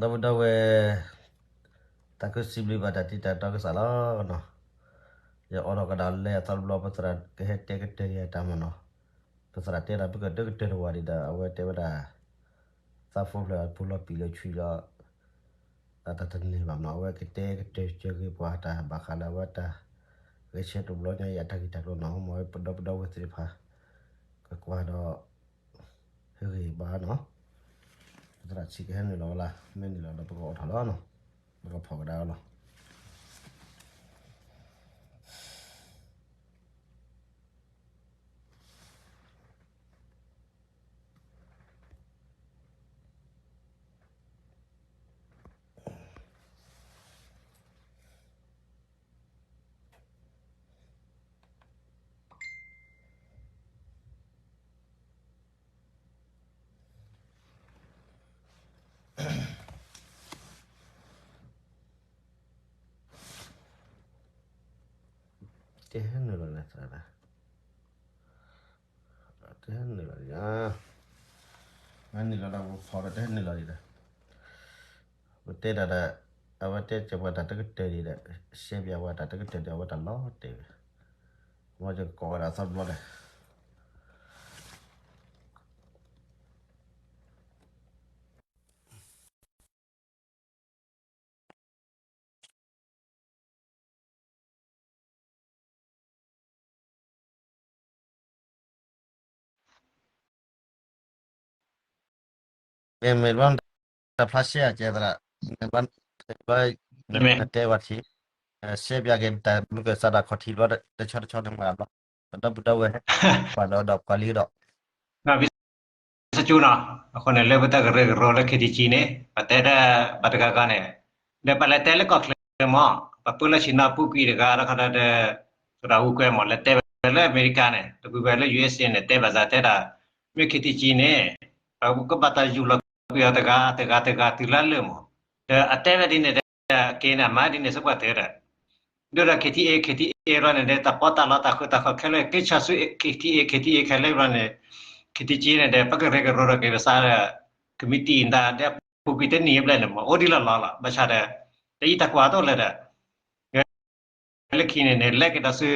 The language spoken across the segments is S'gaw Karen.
ဒီပုၢ်ဒီဝဲၢ်, သးခုစံးဘျုးဘၣ်တၢ်တံၤတၢ်တီကစၢ်လီၤနီၤ. ယအိးထီၣ်ကဒီးလၢအသီတဘျီ ပသရၣ်ကဟဲတဲကတၢၢ်ယၤတၢ်မနီၤ. ပသရၣ်တဲဒၣ်ပကတဲကတၢၢ်တဝၢ်ဒံးဒီး အဝဲတဲဝဲဒၣ် သးဖိဖျဲးပူၤလီၤပံာ်လီၤဆွံလီၤ တၢ်တန့ၢ်ဘၣ်မနီၤ. အဝဲကတဲကတၢၢ်စၢၤဂ့ၤပှၤတၢ်ဘၣ်ဃးလၢအဝဲတၢ်ဂဲၤဆၢတဘျီညါအံၤအတၢ်ဂ့ၢ်တၢ်ကျိၤနီၤ. မ်ပဒီပုၢ်ဒီဝဲၢ်သ့ၣ်တဖၣ် ကကွၢ်ဒီး ဟ့ၣ်ဂံၢ်ဘါနီၤ. ပသရၣ်ဆံးကဟဲနုာ်လီၤဝဲလၢ မ့ၢ်နုာ်လီၤဒီးပကအိးထီၣ်လီၤနီၤ. ပကဖီၣ်ကဒါအီၤလီၤ. တဲဟဲနုာ်လီၤလဲၣ်သရၣ်, တဲဟဲနုာ်လီၤဒံးဧါ. မ့ၢ်နုာ်လီၤဒီးပဖီၣ်ဒီး တဲဟဲနုာ်လီၤဒံးဒီး, ပတဲတၢ်ဒီး အဝဲတဲစၢၤပှၤတၢ်တကတၢၢ်ဒံးဒီး, ရှဲပၠးဝဲတၢ်တကတၢၢ်ဒီး အဝဲတၢ်လီၤတဲာ်ဝဲ, မ်ယကကိးဝဲဒၣ်သီတဘျီဒီး မ့ၢ်ဘျီ တၢ်ဖျါရှဲအကဲသရၣ်, မ့ၢ်ဘျီ နတဲဝဲထံ, ရှဲပၠးက့ၤတၢ်မုၢ်ကစၢ်ဒၣ်ခီၣ်ထံးဘျီ တဆီတဆီန့ၣ်မးဘျီ, ပဒီပုၢ်ဒီဝဲၢ် ပှၤဒီးပှၤလံဒီး စကူနီၤ, အဃိန့ၣ် လၢပတၢ်ကရၢကရိလၢ ခ့တံကံန့ၣ် ပတဲတၢ်ဘၣ်တဂၤဂၤန့ၣ်, ဒီးပလဲၤတဲလၢကီၢ်ချၢမး, ပပၢလၢဆံးနီၤပူၤကွံာ်တဂၤ တခီဒီး သရၣ်ဟူကွဲမး လဲၤတဲဝဲလၢအမဲရကၤန့ၣ် ဒီပုၢ်ဝဲၢ်လၢ ယူၢ်အ့စ့ န့ၣ် တဲဘၣ်သးတဲဒၣ်, မ့ၢ် ခ့တံကံ န့ၣ် ပကဘၣ်တၢ်ယူၢ်လီၤကွံာ်အီၤတဂၤ တဂၤတဂၤတုၤလၢလၢာ်မး, ဒီးအတဲဝဲဒ်န့ၣ်ဒီး က့ၤန့ၣ် အမၤဒ်န့ၣ်စ့ၢ်ကီးတဲဒီး ဒိၣ်ဒီး ခ့တံအ့ ခ့တံအ့ ဘျီန့ၣ်ဒီး တၢ်ပီးတၢ်လီတၢ်ဃုတၢ်ဃီခဲလၢာ် က့ၤဆၢဆူ ခ့တံအ့ ခ့တံအ့ ခဲလၢာ်ဘျီန့ၣ်, ခ့တံကံန့ၣ်ဒီး ပကရၢကရိဒီးက့ၤပစးဒီး ကမံးတံာ်ဒၣ်ဒီး ပူၤကွံာ်တနံၤဘျဲၣ်န့ၣ်မး အိၣ်ဒံးလီၤလီၤလီၤ ဘၣ်ဆၣ်ဒီး တၢ်အံၤတၢ်ကွၢ်တအိၣ်လၢၤဒီး လၢခံန့ၣ်န့ၣ် လဲၤက့ၤဒီးဆူ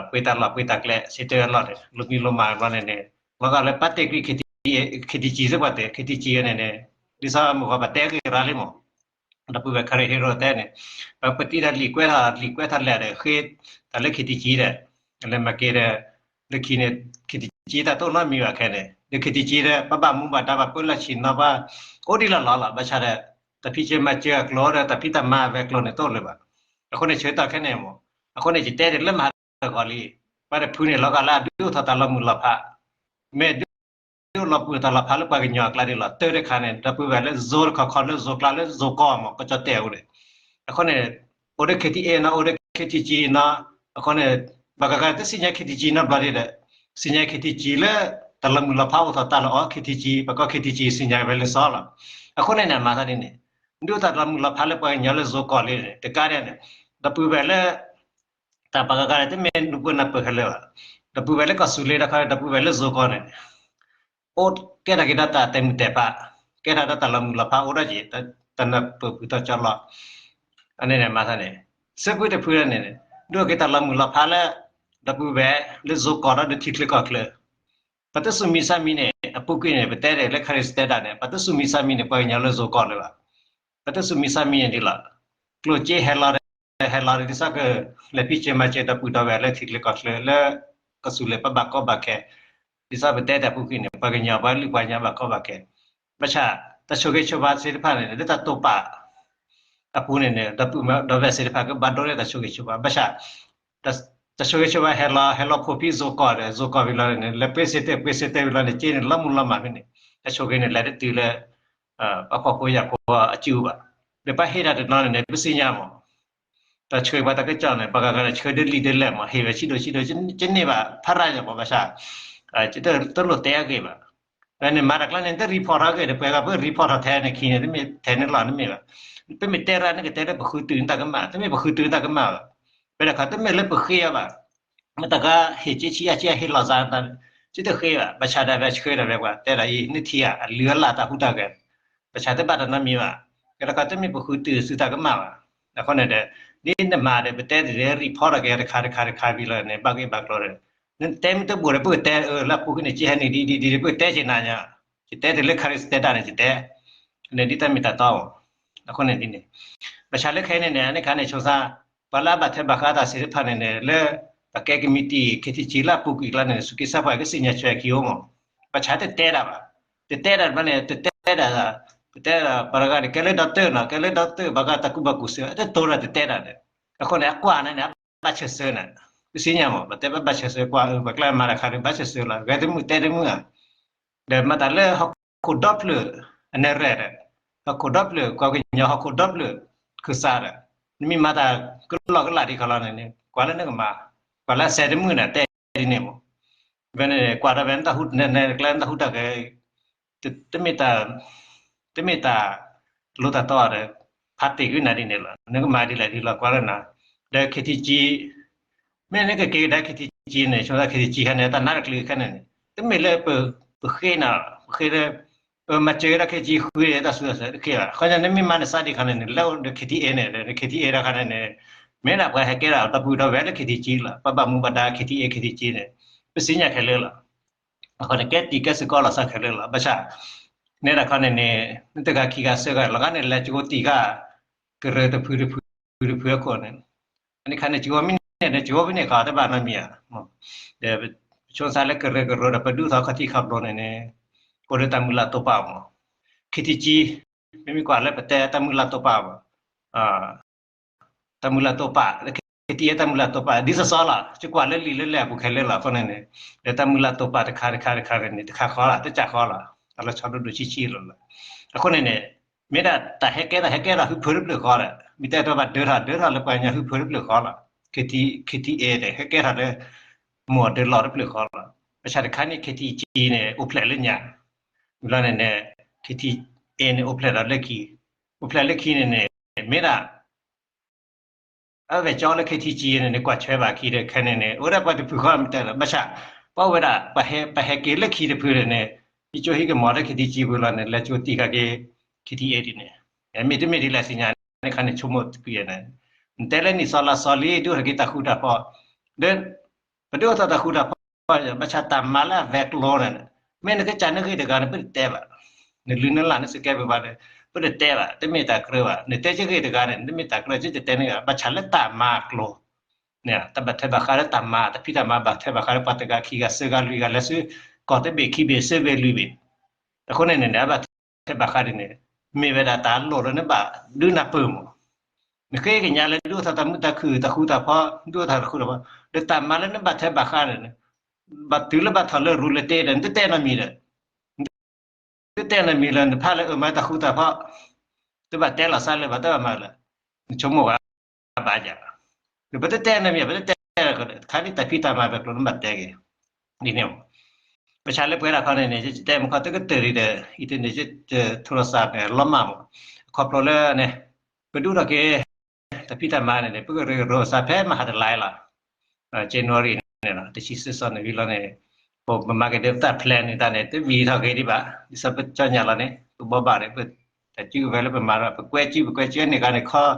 ပှ့ၤတၢ်လီၢ်ပှ့ၤတၢ်ကျဲ စံးတၢ်အလီၢ်န့ၣ် လိာ်မံလိာ်မၤဘျီန့ၣ်န့ၣ် လီၤဂာ်လၢပာ်တ့ၢ်ကွံာ် ခ့တံကံ စ့ၢ်ကီးတဲ ခ့တံကံန့ၣ်န့ၣ် ဒ်သိးမုၢ်ဂီၤပတဲဂ့ၢ်ရၤလံမး, ဒီပုၢ်ဝဲၢ် ခရ့ၣ်ဟ့ရိၣ် တဲန့ၣ် ပတံၤဒီးလံာ်ကွဲးထီၣ် လံာ်ကွဲးထီၣ်လဲၣ်ဒီး ဃ့တၢ်လၢ ခ့တံကံ ဒီး လဲၤမၤက့ၤဒီး လၢခံန့ၣ် ခ့တံကံတၢ်တအိၣ်နီတမံၤဘၣ်ခဲန့ၣ် ဒီး ခ့တံကံ ဒီး ပဘၣ်မူဘၣ်ဒါဘၣ်ပၢလၢဆံးနီၤဘၣ် အိၣ်ဒံးလီၤလီၤလီၤ ဘၣ်ဆၣ်ဒီး တၢ်ဖံးစၢၤမၤစၢၤအကျိၤဒီး တၢ်ဖံးတၢ်မၤအဝဲၤကျိၤန့ၣ်တအိၣ်လၢၤဘၣ်. အဃိန့ၣ် ဆၢကတီၢ်ခဲန့ၣ်မး အဃိန့ၣ် ယတဲဒၣ်လၢမၤဟးဂီၤလံ, ပှၤတဖုန့ၣ် လီၤဂာ်လၢအဒုးအိၣ်ထီၣ်တၢ်လီၤမုၢ်လီၤဖး, မ့ၢ်ဒုးအိၣ်လီၤပှီၢ်တၢ်လီၤဖးလၢပှၤကညီအကျါဒ်လီၤ. တၢ်တခါန့ၣ် ဒီပုၢ်ဝဲၢ်လၢ zone တခီခီလၢ zone ကျါလၢ zone ကီၢ်မး ကစီၣ်တဲာ်အိၣ်ဒီး အဃိန့ၣ် အိၣ်ဒီး ခ့တံအ့ နီၤ အိၣ်ဒီး ခ့တံကံ နီၤ, အဃိန့ၣ် ပှၤကကတသ့ၣ်ညါ ခ့တံကံ နီတဘျီဒံးဒီး သ့ၣ်ညါ ခ့တံကံ လၢ တၢ်လီၤမုၢ်လီၤဖးအိၣ်ထီၣ်တၢ်လီၤအီၤ ခ့တံကံ ပှၤကိး ခ့တံကံ သ့ၣ်ညါဝဲလၢစီလီၤ. အဃိန့ၣ်န့ၣ် မၤသးဒ်န့ၣ် ဒုးတၢ်လီၤမုၢ်လီၤဖးလၢပှၤကညီလၢ zone ကီၢ်လံန့ၣ် တကးဒ်န့ၣ် ဒီပုၢ်ဝဲၢ်လၢ တၢ်ပှၤကကတၢၢ်တမ့ၢ်နုာ်ပၢနၢ်ပၢၢ်ခဲလၢာ်ဘၣ်. ဒီပုၢ်ဝဲၢ်လၢကီၢ်သူလ့ၤတခီ ဒီပုၢ်ဝဲၢ်လၢ zone ကီၢ်န့ၣ် အိၣ်ကဲထီၣ်က့ၤဒီးတၢ်တဲာ်မုၢ်တဲာ်ဖး, ကဲထီၣ်ဒီးတၢ်လီၤမုၢ်လီၤဖးအိၣ်ဒီးက့ၤ တၢ်နၢ်ပၢၢ်ဖုးထီၣ်ကၠီလီၤ. အန့ၣ်န့ၣ်မၤသးန့ၣ် စ့ၢ်ကီးတဖုန့ၣ် ဒုးက့ၤတၢ်လီၤမုၢ်လီၤဖးလၢ ဒီပုၢ်ဝဲၢ်လၢ zone ကီၢ်ဒီးထံချၢကီၢ်ချၢ ပတစူၢ်မံဆါမံန့ၣ် အပူၤကွံာ်န့ၣ် ပတဲဒၣ်လၢ ခရ့ၣ်စတဲဒၣ်န့ၣ် ပတစူၢ်မံဆါမံန့ၣ် ပှၤကညီလၢ zone ကီၢ်လၢၤဘၣ်. ပတစူၢ်မံဆါမံန့ၣ်ဒ်လီၤ. ကျိၣ်စ့ဟဲလီၤဒီး ဟဲလီၤဒီး ဒ်သိးက လဲၤဖံးစၢၤမၤစၢၤဒီပုၢ်ဒီဝဲၢ်လၢထံချၢကီၢ်ချၢလၢ ကီၢ်သူလ့ၤပဘၣ်ကီဘၣ်ခဲ ဒ်သိးပတဲတၢ်ပူၤကွံာ်န့ၣ် ပှၤကညီပှၤလုၢ်ပှၤကညီဘၣ်ကီဘၣ်ခဲ ဘၣ်ဆၣ် တၢ်ဆိၣ်ဂ့ၤဆိၣ်ဝါသ့ၣ်တဖၣ်န့ၣ် လၢတၢ်တိာ်ပာ် အပူၤန့ၣ်န့ၣ် ဒီပုၢ်ဝဲၢ်ဒီဝဲၢ်သ့ၣ်တဖၣ်ကဘၣ်ဒိးန့ၢ်တၢ်ဆိၣ်ဂ့ၤဆိၣ်ဝါ ဘၣ်ဆၣ် တၢ်ဆိၣ်ဂ့ၤဆိၣ်ဝါဟဲလီၤ ဟဲလီၤခိၣ်ဖံး zone ကီၢ်ဒီး zone ကီၢ်ဝံၤလီၤန့ၣ် လဲၤပှ့ၤစ့တၢၢ်ပှ့ၤစ့တၢၢ်ဝံၤလီၤန့ၣ် က့န့ၣ် လီၤမုၢ်လီၤမၢ်ဖဲန့ၣ် တၢ်ဆိၣ်ဂ့ၤန့ၣ် လဲၤတတုၤလၢ ပှၤဖှီၣ်ဖိယာ်ဖိအစုဘၣ်. ဒီးပှၤဟ့ၣ်တၢ်တနီၤန့ၣ်န့ၣ် ပသ့ၣ်ညါမး တၢ်ဆှၢပှၤတၢ်ကစီၣ်န့ၣ် ပှၤဂၤဂၤန့ၣ် ဆှၢဒၢလံာ်ဒၢလဲၢ်မး ဟ့ၣ်ဝဲဆံးဒိၣ်ဆံးဒိၣ် ကန့ၢ်ဘၣ်ဖးရၣ်ညါမး ဘၣ်ဆၣ် တလိၣ်တဲအဂ့ၢ်ဘၣ်. ဝဲန့ၣ်မၤတၢ်ကျါန့ၣ် တ report ထီၣ်အဂ့ၢ်ဒီး ပှၤဂၤပ report ထီၣ်ထဲန့ၣ်ခံန့ၣ် တမ့ၢ်ထဲန့ၣ်လီၤ တမ့ၢ်ဘၣ်. ပမ့ၢ်တဲရၣ်န့ၣ် ကတဲလၢပဃုတုၤနတၢ်ကမၣ် တမ့ၢ်ပဃုတုၤနတၢ်ကမၣ်ဘၣ်. ပတခါတမ့ၢ်လၢပဃ့အီၤဘၣ်. မ့ၢ်တၢ်ကဟ့ၣ်က့ဆံးအါဆံးအါဟ့ၣ်လီၤသး တၢ်တဃ့ဘၣ်. ဘၣ်ဆၣ်ဒၣ်ဝဲဆှၢဒၣ်ဝဲပှၤ တဲဒၣ်အံၤ နထံၣ်ဧါ အလုၢ်အလၢ်တၢ်ဟူးတၢ်ဂဲၤ ပဆၣ်တဘၣ်တၢ်နီတမံၤဘၣ်. ကဲထီၣ်ခီတမ့ၢ်ပဃုတုၤစုတၢ်ကမၣ်ဘၣ်. အဃိန့ၣ်ဒီး ဒ်နမၤဒီး ပတဲတ့ၢ် report ထီၣ်က့ၤတခါတခါတခါဝံၤလီၤန့ၣ် ဘၣ်ဂ့ၢ်ဘၣ်ကျိၤဒီး နတဲမ့ၢ်တဘၣ်ဒီး ပကတဲအၢလၢအပူၤကွံာ်န့ၣ် ကဟဲနုာ်ဒ်ဒ်ဒ် ပကတဲက့ၤနၤညါ, ယတဲတ့ၢ်လၢ ခါရံးစတဲတၢ်န့ၣ် ယတဲ, န့ၣ်ဒ်တၢ်မ့ၢ်တၢ်တီအီၤ. အဃိန့ၣ်ဒ်န့ၣ် ဘၣ်ဆၣ်လၢခဲအံၤန့ၣ်န့ၣ် အန့ၣ်ခါန့ၣ် ဆိစါ ပှၤလၢအဘၣ်ထွဲဘၣ်ဃးတၢ်စ့ၢ်တဖၣ်န့ၣ်န့ၣ် လၢ ပကဲကမံးတံာ် ခ့ထံကံလၢအပူၤကွံာ်ကျါန့ၣ် စူးက့စၢ်ပှၤကစံၣ်ညီၣ်ဆွဲက့ၤအိၣ်မး, ဘၣ်ဆၣ်တတဲတၢ်ဘၣ်, တတဲတၢ်ဘၣ်န့ၣ် တတဲတၢ်, ပတဲပှၤတဂၤန့ၣ် ကဲလၢ doctor နီၤ, ကဲလၢ doctor ဘၣ်ဃးတၢ်ကူၣ်ဘၣ်ကူၣ်သ့ တတိၤဒီးတတဲတၢ်ဒီး, အဃိန့ၣ် အကွၢ်န့ၣ်န့ၣ် အဘၣ်ဆၢၣ်စၢၤန့ၣ်, ပစံၣ်ညီၣ်မး ပတဲဘၣ်ဘၣ်ဆၢၣ်စၢၤ ကွၢ်အၢ ပှၤကျါမၤတၢ်ခါဒီး ဘၣ်ဆၢၣ်စၢၤလီၤ, ဂဲၤတမုာ်တဲတမုာ်ဧါ, ဒီးမၤတၢ်လၢဟီၣ်ခိၣ်ဒီဖျၢၣ် အနဲၣ်ရဲၣ်ဒီး, ဟီၣ်ခိၣ်ဒီဖျၢၣ် ကီၢ်ကညီဟီၣ်ခိၣ်ဒီဖျၢၣ် ခၢၣ်စးဒီး, နမ့ၢ်မၤတၢ်ကလီကလးဒ်ခီလီၤန့ၣ်န့ၣ် ကွၢ်လၢနကမၤ, ကွၢ်လၢအစဲးတမုာ်န့ၣ် တဲဒ်န့ၣ်မး, ဝဲန့ၣ် ကွၢ်ဒီးဝဲနတၢ်ဟူ နဲၣ်ကျဲနတၢ်ဟူတၢ်ဂဲၤ တမ့ၢ်တၢ်, တမ့ၢ်တၢ်လိၣ်တၢ်တီဒီး ဖးတ့ၢ်ကွံာ်နၤဒ်န့ၣ်လီၤ, နကမၤဒ်လဲၣ်ဒ်လဲၣ် ကွၢ်လၢနၤ, ဒီး ခ့ထံကံ, မ့ၢ်နကက့ၤကဒါ ခ့ထံကံန့ၣ် ဆိကမိၣ် ခ့ထံကံ ခါန့ၣ် တၢ်နါတချုးခဲန့ၣ်န့ၣ် တမ့ၢ်လၢပဃ့နၤ, ပဃ့လၢ မၤစၢၤက့ၤဒီး ခ့ထံကံ ဃုတၢ်ဆူတၢ်ဆၢတက့ၢ်ဘၣ်, ခီညါနမ့ၢ်မၤနစါဒ်ခါန့ၣ်န့ၣ် လဲၤအိၣ်ဒီး ခ့ထံအ့န့ၣ် ခ့ထံအ့တခါန့ၣ်န့ၣ် မ့ၢ်ဒၣ်ပှၤဟဲကဲထီၣ်ဒီပုၢ်ဒီဝဲၢ်လၢ ခ့ထံကံ လီၤ, ပှၤဘၣ်မူဘၣ်ဒါ ခ့ထံအ့ ခ့ထံကံန့ၣ် ပစံၣ်ညီၣ်ခဲလၢာ်လီၤ, အဃိန့ၣ် ကဲတံာ်ကဲစ့ၢ်ကီးလီၤစၢ်ခဲလၢာ်လီၤ, ဘၣ်ဆၣ် နဲဒၣ်ခီန့ၣ်န့ၣ် နတဂၤခံဂၤသၢဂၤ လီၤဂာ်န့ၣ် လဲၤကၠိတံာ်ဃာ် ကရၢတဖုတဖုတဖုအခိၣ်န့ၣ်, အန့ၣ်ခါန့ၣ် ကၠိမ့ၢ်န့ၣ်ဒီး ကၠိမ့ၢ်န့ၣ်ဃီ တဘၣ်နီတမံၤဧါ, ဒီးပဆိကမိၣ်လၢကရၢကရိဒီး ပဒုးအိၣ်ထီၣ်ခီၣ်ထံးခီၣ်ဘိန့ၣ်န့ၣ် အိၣ်ဒီးတၢ်မုၢ်လၢ်တိာ်ပာ်မး, ခ့ထံကံ မ့မ့ၢ်ကွၢ်လၢပတဲတၢ်မုၢ်လၢ်တိာ်ပာ်မး တၢ်မုၢ်လၢ်တိာ်ပာ် လၢ ခ့ထံအ့ တၢ်မုၢ်လၢ်တိာ်ပာ် ဒ်သိးသိးလီၤ, ယကွၢ်လၢလံာ်လၢလဲၢ်အပူၤခဲလၢာ်လီၤ, အဃိန့ၣ်န့ၣ် ဒီးတၢ်မုၢ်လၢ်တိာ်ပာ်တခါတခါတခါန့ၣ် တခါဃီလီၤ, တကးဃီလီၤ, တၢ်လီၤဆီဒိၣ်ဒိၣ်ဆံးဆံးလီၤလီၤ, အဃိန့ၣ်န့ၣ် မ့ၢ်ဒၣ်တၢ်ဟဲကဲထီၣ် ဟဲကဲထီၣ်ဟုဖၢတဖျၢၣ်ဃီဒီး မ့ၢ်တဲတဘၣ်ဒၢထီၣ် ဒၢထီၣ်လၢပှၤကညီဟုဖၢတဖျၢၣ်ဃီလီၤ, ခ့ထံအ့န့ၣ် ဟဲကဲထီၣ်လၢ မိၢ်အဒၢလီၢ်တဖျၢၣ်ဃီလီၤ, ဘၣ်ဆၣ်တခါန့ၣ် ခ့ထံကံန့ၣ် အိၣ်ဖျဲၣ်လၢညါ, ဝံၤလီၤန့ၣ်န့ၣ် ခ့ထံအ့န့ၣ် အိၣ်ဖျဲၣ်ဒီးလၢခံ, အိၣ်ဖျဲၣ်လၢခံန့ၣ်န့ၣ် မ့ၢ်ဒၣ် အဝဲကၠီလၢ ခ့ထံကံန့ၣ်န့ၣ် ကွၢ်ထွဲဘၣ်ခံဒီး ခဲန့ၣ်န့ၣ် အိၣ်ဒၣ်ပှၤတဖုဃီမ့ၢ်တဲလီၤ, ဘၣ်ဆၣ် ပှၤဝဲဒၣ် ပှၤဟဲက့ၤလၢခံတဖုန့ၣ်န့ၣ် ယကၠိဟံၣ်ကမီၤလၢ ခ့ထံကံပူၤလီၤန့ၣ် လဲၤကၠိတံာ်ဃာ်က့ၤ ခ့ထံအ့ဒ်န့ၣ်, မ့တမ့ၢ်ဒ်လဲၣ်သ့ၣ်ညါန့ၣ် ခါန့ၣ်ဆိကမိၣ်တပံၤန့ၣ်, နတဲလၢနံၣ်သီလါသီလံ ဒုးအိၣ်ထီၣ်က့ၤတၢ်ဃူတၢ်ဖိး, ဒီး ပဒုးအိၣ်ထီၣ်တၢ်ဃူတၢ်ဖိး ဘၣ်ဆၣ်တၢ်မၤလၢအဝဲၤကျိၤန့ၣ် မ့ၢ်နကစၢ်နဂ့ၢ်တဂၤန့ၣ် ပတတဲဘၣ်, နလုၢ်နလၢ်နစကဲပၤန့ၣ် ပတတဲဘၣ်, တမ့ၢ်တၢ်ကြၢးဘၣ်, နတဲယဂ့ၢ်တဂၤန့ၣ် တမ့ၢ်တၢ်ကြၢး ယတတဲန့ၢ်ဘၣ်, ဘၣ်ဆၣ်လၢတၢ်မၤအကျိၤန့ၣ် တၢ်ဘၣ်ထွဲဘၣ်ဃးလၢတၢ်မၤ တၢ်ဖံးတၢ်မၤဘၣ်ထွဲဘၣ်ဃးလၢပှၤတဂၤခံဂၤသၢဂၤလွံၢ်ဂၤ လဲၤဆူ ကီၢ်တဘ့ၣ်ခံဘ့ၣ်သၢဘ့ၣ်လွံၢ်ဘ့ၣ်, အဃိန့ၣ်န့ၣ် အဘၣ်ထွဲဘၣ်ဃးဒ်န့ၣ် မ့ၢ်ဝဲဒၣ်တၢ်လိၣ်လၢနဘၣ်ဒုးနၢ်ပၢၢ်မး, နဃ့ကညးလၢဒုးအိၣ်ထီၣ်တၢ်မုာ်တၢ်ခုၣ်တၢ်ဃူတၢ်ဖိး ဒုးအိၣ်ထီၣ်တၢ်ဃူတၢ်ဖိး ဒီးတၢ်မၤလၢနဘၣ်ထွဲဘၣ်ဃးန့ၣ် ဘၣ်တုၤလၢဘၣ်ထီၣ်လၢရူလၢတ့ဒီး နတတဲနီတမံၤဒီး တတဲနီတမံၤလၢနဖးလၢအမၤတၢ်ဃူတၢ်ဖိး, တဘၣ်တဲလီၤစၢ်လၢၤဘၣ် တဘၣ်မၤလၢၤ, နဆိကမိၣ်ဝဲဘၣ်ယၤ, ဒီးပတတဲနီတမံၤ ပတတဲ ခါဒ်တၢ်ဖံးတၢ်မၤဝဲၤကျိၤ နဘၣ်တဲက့ၤ, ဒ်န့ၣ်မး, ဘၣ်ဆၣ်လၢပှဲၤဒၣ်ခီန့ၣ်န့ၣ် ယတဲမုၢ်ခီတကတၢၢ်ဒံးဒီး internet ထူရစၢ်န့ၣ် လီၤမၢ်မး, ခီဖျိလၢန့ၣ် ပဒုးထီၣ်က့ၤ တၢ်ဖံးတၢ်မၤန့ၣ်န့ၣ် ပကရၢကရိစးဖဲမဟါတလါလီၤ, January န့ၣ်လီၤ တဆံသၢသီန့ၣ်ဝံၤလီၤန့ၣ် ပမၤက့ၤဒီးပတၢ် plan န့ၣ်တၢ်န့ၣ် တမံၤထီၣ်က့ၤဒံးဘၣ် ဒ်သိးပကၠီညါလီၤန့ၣ် ပဘိးဘၣ်န့ၣ် ပတၢ်စုကဝဲၤလၢပမၤဒီး ပကွဲးစု ပကွဲးစုန့ၣ်ဂၤန့ၣ်ခီ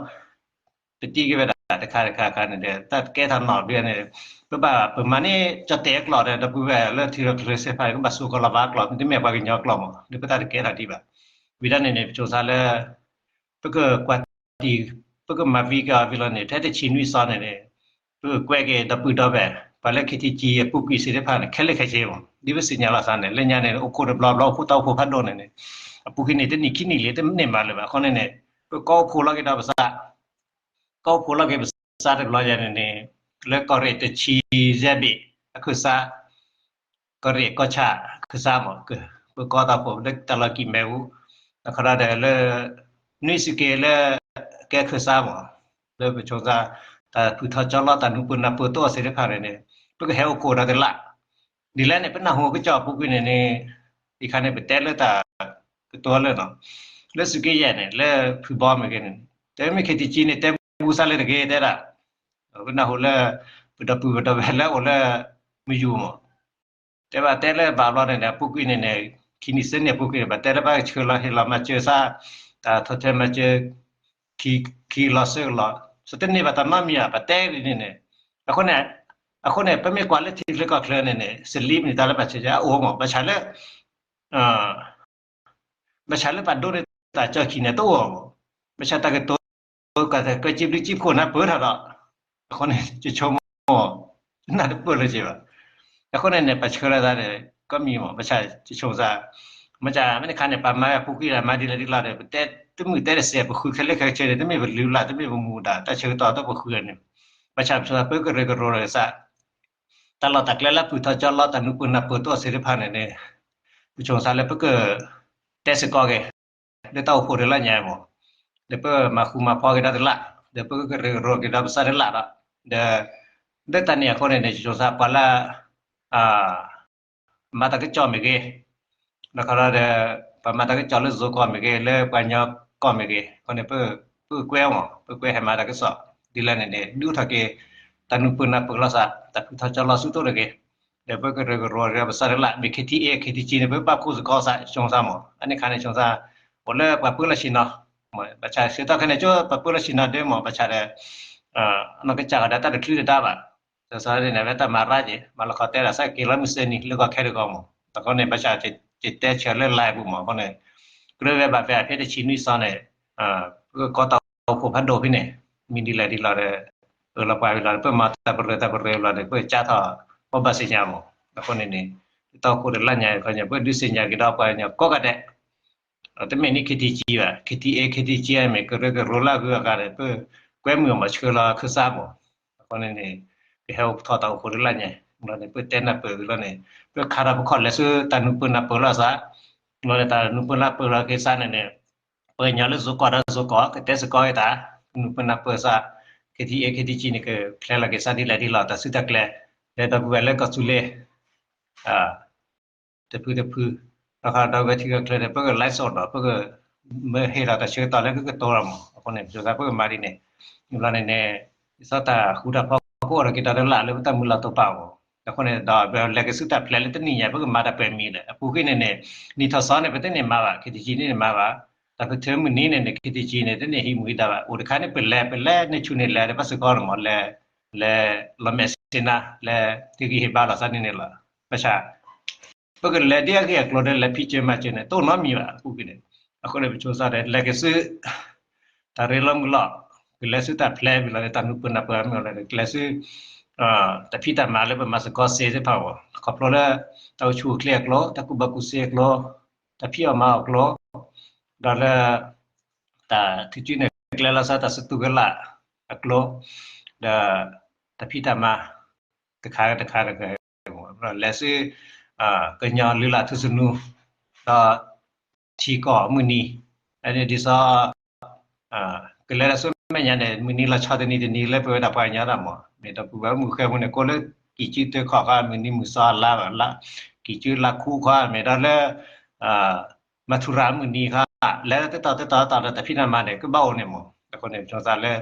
ပတံၢ်က့ၤဝဲဒၣ်တခါတခါခါန့ၣ်ဒီး တၢ်တကဲထီၣ်နီၣ်ဒုန့ၣ် ပဘၣ်ပမၤန့ၢ်ကၠီၣ်တဲာ်အကျိာ်ဒီး ဒီပုၢ်ဝဲၢ်လၢထံရူၢ်ကီၢ်သဲးသ့ၣ်တဖၣ်န့ၣ် ကဘၣ်ဆိးကီးလီၤဘၣ်အကျိာ် မ့တမ့ၢ်ပှၤကညီအကျိာ်မး ဒီးပတၢ်တကဲထီၣ်ဒံးဘၣ်. ဝံၤဒၣ်န့ၣ်န့ၣ် ပဆိကမိၣ်လၢ ပကကွၢ်တံၢ် ပကမၤဝံၤက့ၤအီၤဝံၤလီၤန့ၣ် ဖဲတဆံနွံသီန့ၣ်န့ၣ် ပကကွဲးက့ၤဒီပုၢ်ဒီဝဲၢ် ပှၤလၢ ခ့ထံကံ အပူၤကွံာ်သ့ၣ်တဖၣ်န့ၣ် ခဲလၢာ်ခဲဆ့မး ဒ်ပသ့ၣ်ညါလီၤသးန့ၣ် လၢညါန့ၣ် အိၣ်ခိးတဘျီဘျီ အိၣ်ခိးတၢ်အိၣ်ဖှိၣ်ဖးဒိၣ်န့ၣ်န့ၣ် အပူၤကွံာ်န့ၣ် တနံၣ်ခံနံၣ်လံ တန့ၢ်မးလၢၤဘၣ်. အဃိန့ၣ်န့ၣ် ပကအိၣ်ဖှိၣ်လီၤက့ၤဒီးပသး ကအိၣ်ဖှိၣ်လီၤက့ၤပသးတဘျီညါန့ၣ်န့ၣ် လၢကီၢ်ရ့ၣ်တဆံယဲၢ်ဘ့ၣ်အခၢၣ်စး ကီၢ်ရ့ၣ်ကီၢ်ဆၣ်အခၢၣ်စးမး ပကီၢ်တၢ်အိၣ်ဖှိၣ်လၢတၢ်လီၢ်ကံၢ်မဲအူ အခီဒီးလၢ နွံစူးက့လၢ ကဲခၢၣ်စးမး လၢပဆိကမိၣ် တၢ်ဖုထီၣ်ကၠီလီၤ တၢ်နူၤပၢၢ်နၢ်ပၢၢ်တအိၣ်သ့ၣ်တဖၣ်န့ၣ်န့ၣ် ပကဟဲအိၣ်ခိးဒီးတလး ဒ်လဲၣ်န့ၣ် ပနၢ်ဟူကစီၣ်အပူၤကွံာ်န့ၣ်န့ၣ် အံၤခါန့ၣ် ပတဲလၢတၢ်ကတိၤလၢ လၢစူးက့ယဲၢ်န့ၣ် လၢဖုဘီမ့ၢ်ဂ့ၤန့ၣ် တဲမ့ၢ် ခ့ထံကံ န့ၣ် တဲမူစါလၢတဂ့ၤတဲဒၣ် ပနၢ်ဟူလၢ ပဒီပုၢ်ပဒီဝဲၢ်လၢအိၣ်လၢ မယူၤမး တဲဘၣ်တဲလၢဘၣ်ဘျီန့ၣ်န့ၣ် အပူၤကွံာ်န့ၣ်န့ၣ် ခံနံၣ်သၢနံၣ်အပူၤကွံာ်န့ၣ် ပတဲလၢဘၣ်ကဆှၢလီၤဟ့ၣ်လီၤမၤစၢၤသး တၢ်ထီၣ်ထၢမၤစၢၤ ခံလီၤဆၢကလီၤ စတန့ၢ်ဘၣ်တၢ်နီတမံၤဘၣ် ပတဲဒ်န့ၣ်န့ၣ် အဃိန့ၣ် အဃိန့ၣ် ပမ့ၢ်ကွၢ်လၢထံချၢကီၢ်ချၢန့ၣ်န့ၣ် စလံပန့ၣ်တၢ်လၢပှၤဆဲးအအိၣ်မး ဘၣ်ဆၣ်လၢ ဘၣ်ဆၣ်လၢပှၤဒိးန့ၢ်တၢ်ကၠီခံန့ၣ်တအိၣ်မး ဘၣ်ဆၣ်တၢ်ကတိၤ ကစံးဘျုးစံးဖှိၣ်နၢ်ပၢၢ်ထီၣ်ဒီး အဃိန့ၣ် ယဆိကမိၣ် နၢ်တပၢၢ်လၢၤက့ဘၣ် အဃိန့ၣ်န့ၣ် ပှၤဆှၢလီၤသးန့ၣ် ကီမံၤမး ဘၣ်ဆၣ်ယဆိကမိၣ်သး မ့ၢ်မ့ၢ်တခါန့ၣ် ပမၤဝဲအပူၤကွံာ်ဒီး မၤဒ်လဲၣ်ဒ်လဲၣ်ဒီး ပတဲတမုာ်တဲတစဲး ပဃုခဲလၢာ်ခဲဆ့န့ၣ် တမ့ၢ်ပလုၢ်လၢ် တမ့ၢ်ပမူဒါ တၢ်ဆၢကတီၢ်တပဃုန့ၣ် ဘၣ်ဆၣ်ပဆိသးပကရၢကရိဒီးကစၢ် တၢ်လီၢ်တၢ်ကျဲလၢအဖုထီၣ်ကၠီလီၤ တၢ်နူပၢၢ်နၢ်ပၢၢ်တအိၣ်သ့ၣ်တဖၣ်န့ၣ်န့ၣ် ပဆိသးလၢပက တဲစ့ၢ်ကီးက့ၤ လၢတၢ်အိၣ်ဖှိၣ်တလၢညါမး ဒီးပမၤဃူမၤဖိးက့ၤဒီးတလၢ် ဒီးပကရၢကရိက့ၤဒီးပသးတလၢ်ဒီး ဒီး လၢတၢ်န့ၣ်အဃိန့ၣ်န့ၣ် ယဆိသးပှၤလၢ မၤတၢ်ကစီၣ်မ့ၢ်ဂ့ၤ ဒီးခီဒီး ပှၤမၤတၢ်ကစီၣ်လၢယိၤကီၢ်မ့ၢ်ဂ့ၤ လၢပှၤကညီကီၢ်မ့ၢ်ဂ့ၤ အဃိန့ၣ် ပကကွဲမး ပကကွဲဟဲမၤတၢ်ကစီၣ် ဒ်လဲၣ်န့ၣ်န့ၣ် ဒုးအိၣ်ထီၣ်က့ၤ တၢ်နူပၢၢ်နၢ်ပၢၢ်လီၤသး တၢ်ဖုထီၣ်ကၠီလီၤဆူတိၣ်တဂ့ၤ ဒီးပကရၢကရိဒီးပသးတလၢ် မ့ၢ် K T A K T G န့ၣ် ပပာ်ဖှိၣ်စ့ၢ်ကီးသး ဆိသးမး အန့ၣ်ခါန့ၣ် ဆိသး အိၣ်လၢပှၤပၢလီၢ်ဆ့ၣ်နီၤ ဘၣ်ဆၣ်ဆၢကတီၢ်ခဲအံၤန့ၣ် ကၠိပှၤပၢလီၢ်ဆ့ၣ်နီၤဒၣ်မး ဘၣ်ဆၣ်ဒီး အနီၢ်ကစၢ်ဂၤဒၣ်တၢ်တချုးတဒါဘၣ် ဒီးသးန့ၣ် အဝဲတၢ်မၤရၣ်က့ၤ မၤလီၤခီတဲဒၣ်သးက့ၤလီၤမုၢ်စ့ၢ်နံၤ လၢဂီၤခဲတဂီၤမး အဃိန့ၣ် ဘၣ်ဆၣ်ယတဲဆၢလၢ live ပူၤမး အဃိန့ၣ် ကြၢးဝဲဘၣ်ဖဲအဖဲတဆံနွံသီန့ၣ် ပကကိးတၢ်အိၣ်ဖှိၣ်ဖးဒိၣ်ဖဲန့ၣ် မ့ၢ်ဒ်လဲၣ်ဒ်လဲၣ်ဒီး အၢၣ်လီၤပှၤဝံၤလီၤဒီး ပမၤတၢ်ပရၢတၢ်ပရၢလီၤဒီး ပကစးထီၣ် ပဘၣ်သ့ၣ်ညါမး အဃိန့ၣ်န့ၣ် တၢ်အိၣ်ဖှိၣ်တလၢညါခီ ပဒုးသ့ၣ်ညါက့ၤဒီးပှၤကညီကိးဂၤဒဲး တမ့ၢ်န့ၣ် K T G ဘၣ် K T A K T G မ့ၢ် ကရၢကရိလၢအဂုၤအဂၤဒီး ပကွဲမုာ်အမၤဆှၢလီၤခၢၣ်စးမး အဃိန့ၣ်န့ၣ် ပဟဲအိၣ်ဖှိၣ်ထီၣ်တၢ်အိၣ်ဖှိၣ်တလၢညါ လီၤန့ၣ် ပတဲနၢ်ပၢၢ်က့ၤလီၤန့ၣ် ပခါထီၣ်ပခီၣ်လဲၤဆူတၢ်နူပၢၢ်နၢ်ပၢၢ်လီၤသး လီၤန့ၣ် တၢ်နူပၢၢ်နၢ်ပၢၢ်လီၤက့ၤသးန့ၣ်န့ၣ် ပှၤကညီလၢယိၤကီၢ်ဒီးယိၤကီၢ် ကတဲစ့ၢ်ကီးက့ၤတၢ် နူပၢၢ်နၢ်ပၢၢ်သး K T A K T G န့ၣ် ကဖျဲလီၤက့ၤသးဒ်လဲၣ်ဒ်လဲၣ် တၢ်စုတၢ်ကျဲၤ လၢဒီပုၢ်ဝဲၢ်လၢကီၢ်သူလ့ၤ တဖုတဖု ဒီးခါဒီးဝဲထံဂၤချၢန့ၣ် ပက live ဒီး ပက မ့ၢ်ဟ့ၣ်ဒီးတၢ်ဆၢကတီၢ်လၢကကတိၤလီၤမး အဃိန့ၣ် ပဆိသးပကမၤဒ်န့ၣ် လီၤန့ၣ်န့ၣ် ဒ်သိးတၢ်ဃူတၢ်ဖိးကအိၣ်ဒီးက့ၤဒီးတလၢ်လၢပတၢ်မုၢ်လၢ်တိာ်ပာ်မး အဃိန့ၣ်ဒီး ပလဲၤက့ၤဆူတၢ်ဖျဲးလၢတနံၣ်ညါ ပကမၤတၢ်ပှဲၤမံၤဒီး အပူၤကွံာ်န့ၣ်န့ၣ် နံၣ်ထီၣ်သီန့ၣ် ပတန့ၢ်မၤဘၣ် K T G န့ၣ်မၤဘၣ် တၢ်ဖုထၢမုၢ်နံၤန့ၣ်န့ၣ် K T G န့ၣ် တန့ၢ်ဟံးမူဒါဘၣ် အိၣ်တခါန့ၣ် ပလဲၤ ပလဲၤန့ၢ်ဆူၣ်န့ၣ်လဲၤဒီးဘၣ်စ့ၢ်ကီးန့ၣ်မး လဲၤ လဲၤလီၤမဲာ်ဆ့ၣ်နါ လဲၤဟ့ၣ်ဂံၢ်ဟ့ၣ်ဘါလီၤသးန့ၣ်န့ၣ်လီၤ ဘၣ်ဆၣ် ပကလဲၤဒ်အဂ့ၢ်အကျိၤဒီး လဲၤဖံးစၢၤမၤစၢၤန့ၣ် တအိၣ်နီတမံၤဘၣ် အပူၤကွံာ်န့ၣ် အဃိန့ၣ် ပဆိသးဒီး လဲၤက့ၤဆူ တၢ်ရ့လိာ်မုာ်လိာ် ကလဲၤဆူတၢ်ဖျဲးဝံၤလီၤဒီး တၢ်နူပၢၢ်နၢ်ပၢၢ်မ့ၢ်လီၤဒီး ကလဲၤဆူ တၢ်ဖံးတၢ်မၤလၢပမၤစ့ၢ်ကီးစ့သ့ၣ်တဖၣ်အဂီၢ် ခီဖျိလၢ တၢ်အိၣ်ဆူၣ်အိၣ်ချ့အကျိၤ တၢ်ကူၣ်ဘၣ်ကူၣ်သ့အကျိၤ တၢ်ဖံးအီၣ်မၤအီၣ်အကျိၤ ဒီးလၢ တၢ်ထုးစုနဲၣ်ကျဲလီၤသး တၢ်စတူးကလာ်အကျိၤ ဒီး တၢ်ဖံးတၢ်မၤ တခါတခါတခါ လဲၤဆူ ကညီလုၢ်လၢ်ထူသနူ ဒီး ထံကီၢ်မုၢ်နံၤ ဒ်သိး ကလဲၤလၢဆူမဲာ်ညါန့ၣ် မုၢ်နံၤလီၤဆီတနံၤတနံၤလၢပဝဲဒၣ်ပှၤကညီတၢ်မး မ့ၢ်ဒီပုၢ်ဝဲၢ်မုၣ်ဃဲမုၣ်န့ၣ် ကိးလၢ ကံၢ်စုတၢခီၣ်ခါ မုၢ်နံၤမုၢ်သီလါ ကံၢ်စုလါခူခါ မ့ၢ်ဒီးလၢ မၤထူရၤမုၢ်နံၤခါ လဲၤတတီၤတတီၤတတီၤဒီးတၢ်ဖံးတၢ်မၤန့ၣ် ကဘၣ်အိၣ်န့ၣ်မး အဃိန့ၣ် ပဆိသးလၢ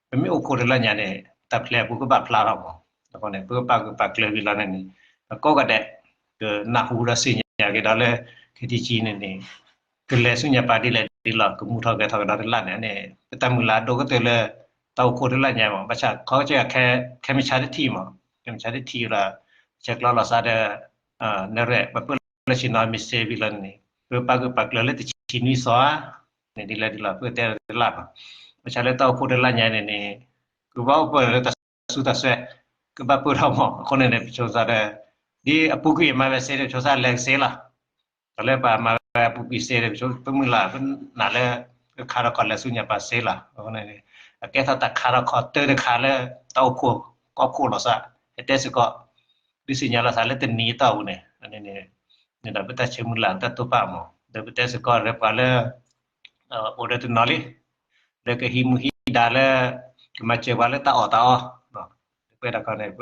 ပမ့ၢ်အိၣ်ခိးတလၢညါန့ၣ် တၢ်ဖျဲးအပူၤကဘၣ်ဖျါထီၣ်မး အဃိန့ၣ် ပကပာ်ဂၢၢ်ပာ်ကျၢၤဝံၤလီၤန့ၣ်န့ၣ် အကိးဂၤဒဲး ကနၢ်ဟူဒီးသ့ၣ်ညါက့ၤဒီးလၢ K T G န့ၣ်န့ၣ် ကလဲၤဆူညါပၤဒ်လဲၣ်ဒ်လဲၣ် ကမူထီၣ်ဂဲၤထီၣ်ကဒီးတလၢ်န့ၣ်န့ၣ် ပတၢ်မုၢ်လၢ်အဒိၣ်ကတၢၢ်လၢ တၢ်အိၣ်ခိးတလၢညါမး ဘၣ်ဆၣ်ခီကဲ ခဲမုၢ်ဆါတထံၣ်မး ခဲမုၢ်ဆါတထံၣ်ဒီး ဆဲးကျိးလီၤသးဒီး နရဲၣ် ပှၤပၢလီၢ်ဆ့ၣ်နီၤမ့ၢ်စ့ဝံၤလီၤန့ၣ်န့ၣ် ပပာ်ဂၢၢ်ပာ်ကျၢၤလၢတဆံနွံသီဧါ န့ၣ်ဒ်လဲၣ်ဒ်လဲၣ် ပကတဲတလၢ်မး ဘၣ်ဆၣ်လၢတၢ်အိၣ်ခိးတလၢညါန့ၣ်န့ၣ် ကဘၣ်အိၣ်ပၢလၢတၢ်စူၢ်တၢ်စဲး ကဘၣ်ပၢထီၣ်မး အဃိန့ၣ်န့ၣ် ပဆိသးဒီး ဒ်အပူၤကွံာ်မၤဝဲစ့ဒီး ပဆိသးလဲၤကစ့လီၤ တၢ်လၢပှၤမၤဝဲအပူၤကွံာ်စ့ဒီး ပမုၢ်လၢ်ပနာ်လၢ ကခါထီၣ်ခီၣ်လဲၤဆူညါပၤစ့လီၤ အဃိန့ၣ် အကဲထီၣ်တၢ်ခါထီၣ်ခီၣ်တၢၢ်တခါလၢ တၢ်အိၣ်ခိး ကီၢ်ခိၣ်လီၤသး ဟဲတဲစ့ၢ်ကီး ဒုးသ့ၣ်ညါလီၤသးလၢတနံၤအတီၢ်ပူၤန့ၣ် န့ၣ်ဒီးပတၢ်ဆၢမုၢ်လၢ်တၢ်တိာ်ပာ်မး ဒီးပတဲစ့ၢ်ကီးလၢပှၤလၢ အိၣ်ဒီးတနီၤလံ လၢကဟံးမူဟံးဒါလၢ ကမၤစၢၤပှၤလၢတၢ်အီၣ်တၢ်အီ ပဝဲဒၣ်ခီန့ၣ် ပ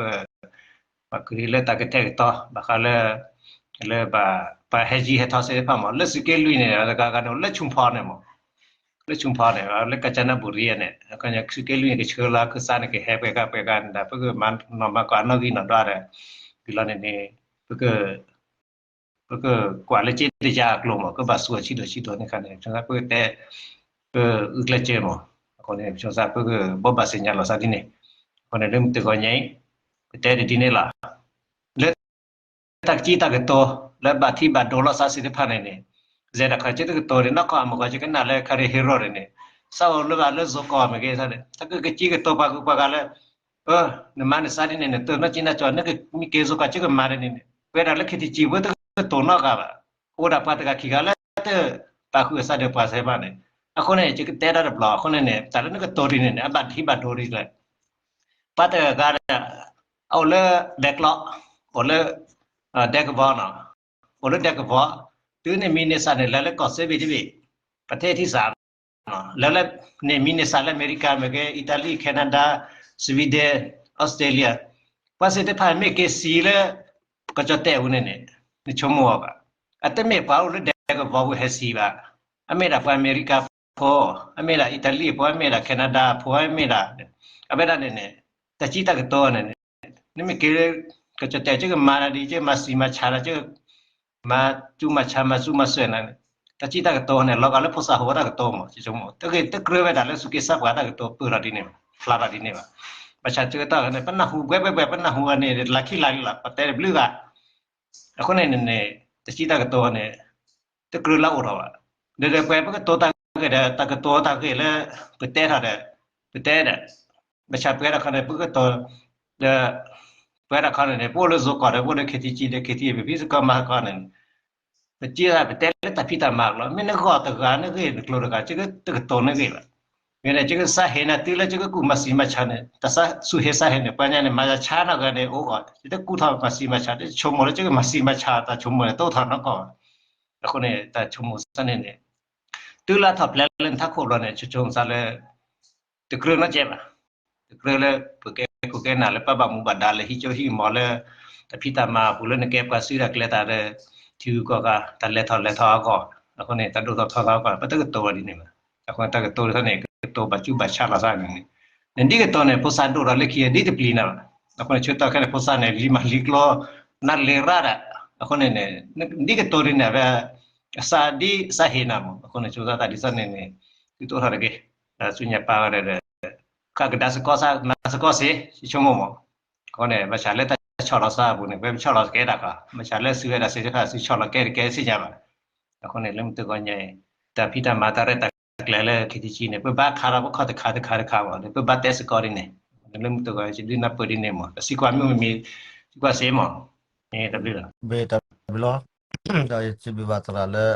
ပှၤကရံၣ်လၢတၢ်ကတဲာ်ကတီၤ ဘၣ်ဃးလၢ လၢဘၣ် ပှၤဟဲယံၤဟဲထီၣ်သ့ၣ်တဖၣ်မး လၢသုးက့လွံၢ်န့ၣ် တဂၤဂၤန့ၣ် လၢဆူဖီန့ၣ်မး လၢဆူဖီန့ၣ် လၢကၣ်စနဘူရံန့ၣ် သုးက့လွံၢ်န့ၣ် ကဆှၢလီၤခၢၣ်စးန့ၣ် ကဟဲပှဲၤဂၤပှဲၤဂၤန့ၣ်ဒီး ပကမၤနီၢ်မၤကီၢ်အနီၣ်ဂံၢ်နီၣ်ဒွးဒီး ဝံၤလီၤန့ၣ်န့ၣ် ပက ပကကွၢ်လၢကၠ့တယါအကျိၤမး ကဘၣ်စူၣ်အဆံးဒိၣ်ဆံးဒိၣ်န့ၣ်ခါန့ၣ် ပဆိကမိၣ်ပကတဲ ပအုၣ်ကျဲးစၢးမး, အဃိန့ၣ် ပဆိကမိၣ်ပကဘိးဘၣ်သ့ၣ်ညါလီၤသးဒ်န့ၣ်, အဃိန့ၣ် လၢမုၢ်တဂီၤညါအံၤ ပတဲဒ်န့ၣ်လီၤ. လၢ တၢ်ကစံးတၢ်ကတိၤ လၢဘၣ်ထံးဘၣ်ဒိလီၤသးသ့ၣ်တဖၣ်န့ၣ်န့ၣ်, ယဲဒၣ်ခီက့တကတိၤန့ၣ် နီၢ်ကီၢ်အမုၢ်ဂီၤ ယကနၣ်လၢခရံာ်ဟ့ရိၣ်န့ၣ်န့ၣ်, စးအိၣ်လၢဘၣ်လၢယိၤကီၢ်မ့ၢ်ဂ့ၤန့ၣ်, တၢ်ကကစံးကတိၤပှၤဂုၤပှၤဂၤလၢ နမၤနသးဒ်န့ၣ်န့ၣ် တနီၢ်ကံနီၢ်ကီၢ် နကမ့ၢ်က့ၤယိၤကီၢ် ကကမၤဒ်န့ၣ်န့ၣ် ပဝဲဒၣ်လၢခ့ထံကံဘိတကတိၤနီတဂၤဘၣ်, အိၣ်ဒၣ်ပှၤတဂၤခံဂၤလၢတပာ်ဃုာ်အသးဒီးပှၤသ့ၣ်တဖၣ်န့ၣ်, အဃိန့ၣ် ယကတဲတၢ်တဘျီ အဃိန့ၣ်န့ၣ် တၢ်လၢနကတိၤဒ်န့ၣ်န့ၣ် အဘၣ်ထံးဘၣ်ဒိဒ်လဲၣ် ပှၤတဂၤဒီး အိၣ်လၢဒဲကျီ, အိၣ်လၢ ဒဲကဝီၤနီၤ, အိၣ်လၢဒဲကဝီၤ, တုၤန့ၣ်မံၤန့ၢ်စၢ်န့ၣ် လဲၤလၢကီၢ်စ့ဘ့ၣ်တဘ့ၣ်, ပထံၣ်ထံၣ်စၢ်, လဲၤလၢန့ၣ်မံၤန့ၢ်စၢ်လၢအမဲရကၤမ့ၢ်ဂ့ၤ အံၣ်တၣ်လံၣ် Canada, Sweden, Australia, ပှၤသ့ၣ်တဖၣ်မ့ၢ်က့ၤစံးလၢ ကီၢ်ကၠီၣ်တဲၣ်ပူၤန့ၣ်န့ၣ် နဆိကမိၣ်အီၤဘၣ်, အတမ့ၢ်ပှၤအိၣ်လၢဒဲကဝီၤပူၤဟဲစံးဘၣ်, အမ့ၢ်ဒၣ်ပှၤအမဲရကၤဖိ, အမ့ၢ်ဒၣ်အံၣ်တၣ်လံၣ်ဖိ, အမ့ၢ်ဒၣ် Canada ဖိ, အမ့ၢ်ဒၣ် အဝဲဒၣ်န့ၣ်န့ၣ် တၢ်စံးတၢ်ကတိၤန့ၣ်န့ၣ် နမ့ၢ်က့ၤလၢ ကီၢ်ကၠီၣ်တဲၣ် ကမၤနၤဒ် ကမၤစံးမၤဆါနၤ ကမၤစူးမၤဆါ မၤစူးမၤဆှဲနၤန့ၣ် တၢ်စံးတၢ်ကတိၤန့ၣ် လီၤဂာ်လၢဖိသၣ်ဟိဝဲတၢ်ကတိၤမး တဂ့ၤတကြၢးဝဲဒၣ်လၢသူၣ်က့သးပှၢ်တၢ်ကတိၤပၢၢ်ထီၣ်ဒ်န့ၣ်ဘၣ် ဖျါထီၣ်ဒ်န့ၣ်ဘၣ်. ဘၣ်ဆၣ်တကတီၢ်န့ၣ် ပနၢ်ဟူဘှဲဘှဲဘှဲ ပနၢ်ဟူအီၤန့ၣ် လၢခံလၢလံလီၤ ပတဲတဘျုးဂၤ အဃိန့ၣ်န့ၣ် တၢ်စံးတၢ်ကတိၤန့ၣ် တကြၢးလၢအိၣ်ထီၣ်ဘၣ်. ဒီးဒီးပှၤပကတိၤတၢ်ဂ့ၢ်ဒီး တၢ်ကတိၤတၢ်ဂ့ၢ်လၢ ပတဲထီၣ်ဒီး ပတဲဒီး ဘၣ်ဆၣ်ပှဲၤဒၣ်ခီန့ၣ် ပကတိၤ ဒီး ပှဲၤဒၣ်ခီန့ၣ်န့ၣ် ပအိၣ်လၢယိၤကီၢ်ဒီး ပအိၣ်လၢ ခ့ထံကံ ဒီး ခ့ထံ ပဖံးသကိးမၤသကိးန့ၣ် ပစံးဒၣ် ပတဲလၢတၢ်ဖံးတၢ်မၤအကျိၤ မ့ၢ်နဂီၢ်တဂၤ နဂ့ၢ်နကျိၤတဂၤ ကတကတိၤနဂ့ၢ်ဘၣ်. မ့ၢ်န့ၣ် ကကစးဟ့ၣ်နၤတုၤလၢကကကူၣ်မၤစံးမၤဆါန့ၣ် တၢ်စူၢ်ဟ့ၣ်စးဟ့ၣ်န့ၣ် ပှၤညါန့ၣ် မၤယၤဆါနီၢ်ဂၤန့ၣ် အိၣ်ဂီၢ် ယတကူၣ်ထီၣ်မၤစံးမၤဆါ တဆိကမိၣ်လၢကကမၤစံးမၤဆါ တၢ်ဆိကမိၣ်လၢတအိၣ်ထီၣ်နီၢ်ကီၢ်ဘၣ်. အဃိန့ၣ် တၢ်ဆိကမိၣ်စ့ၢ်န့ၣ်န့ၣ် တုၤလၢထီၣ်ဖျဲးလၢနထးခိၣ်ဘျီန့ၣ် ဆိကမိၣ်စ့ၢ်လၢ တကြၢးနီတစဲးဘၣ်. တကြၢးလၢ ပကဲခိၣ်ကဲနၢ်လၢပဘၣ်မူဘၣ်ဒါလၢဟံၣ်ကၠိဟံၣ်ကမီၤလၢ တၢ်ဖံးတၢ်မၤအပူၤလၢနကဲပှၤစုဒၣ်ကျဲတၢ်လၢ ထံဂုၤကီၢ်ဂၤ တၢ်လဲၤထီၣ်လဲၤထီအဂီၢ် အဃိန့ၣ် တၢ်ဒိၣ်ထီၣ်ထီထီအဂီၢ် ပတကတိၤဝဲဒ်န့ၣ်ဘၣ်. အဃိန့ၣ် တၢ်ကတိၤလၢထီၣ်န့ၣ် ကတိၤဘၣ်ကူဘၣ်ဆါလီၤသးန့ၣ် နဒ်ကတိၤန့ၣ် ဖိသၣ်ဒိၣ်ထီၣ်လၢခံဒ်တပျံၤနၤဘၣ်. အဃိန့ၣ် ဆၢကတီၢ်ခဲန့ၣ် ဖိသၣ်န့ၣ် လံၤမၤလံၤကျိ နၢ်လ့ၤရၣ်ဒၣ် အဃိန့ၣ်န့ၣ် ဒ်ကတိၤဒ်န့ၣ် အဝဲ အစးဒ်စးဟ့ၣ်နၤမး အဃိန့ၣ် ဆိကမိၣ်တၢ်ဒ်သိးန့ၣ်န့ၣ် သုတအိၣ်ထီၣ်တဂ့ၤ ဒီးဆူညါပာ်ဝဲဒီး ဃၣ်ကဒါသကိးသး မၤသကိးစ့ၢ် ယဆိကမိၣ်မး. အဃိန့ၣ် ဘၣ်ဆၣ်လၢတၢ်ဆီၣ်လီၤသးအပူၤန့ၣ် ပဝဲပဆီၣ်လီၤကဲဒၣ်ဃီ ဘၣ်ဆၣ်လၢသုဝဲဒၣ်သ့ၣ်တဖၣ် သုဆီၣ်လီၤကဲတကဲသ့ၣ်ညါဘၣ်. အဃိန့ၣ် လၢမုၢ်တဂီၤညါအံၤ တၢ်ဖံးတၢ်မၤတၢ်ရဲၣ်တၢ်ကျဲၤလၢ ခ့ထံကံ န့ၣ် ပဘၣ်ခးလီၤပခီၣ်တခါတခါတခါမး ဒီးပဘၣ်တဲသကိးဒ်န့ၣ် လၢမုၢ်တဂီၤ ယဒုးနၢ်ပၢၢ်ဒ်န့ၣ်မး တၢ်သံကွၢ်မ့ၢ်မ့ၢ် သံကွၢ်စ့ၢ်မး မ့ၢ်တဘျုးလီၤ မ့ၢ်တဘျုးလီၤ ဒီးယစံးဘျုးဘၣ်သရၣ်လၢ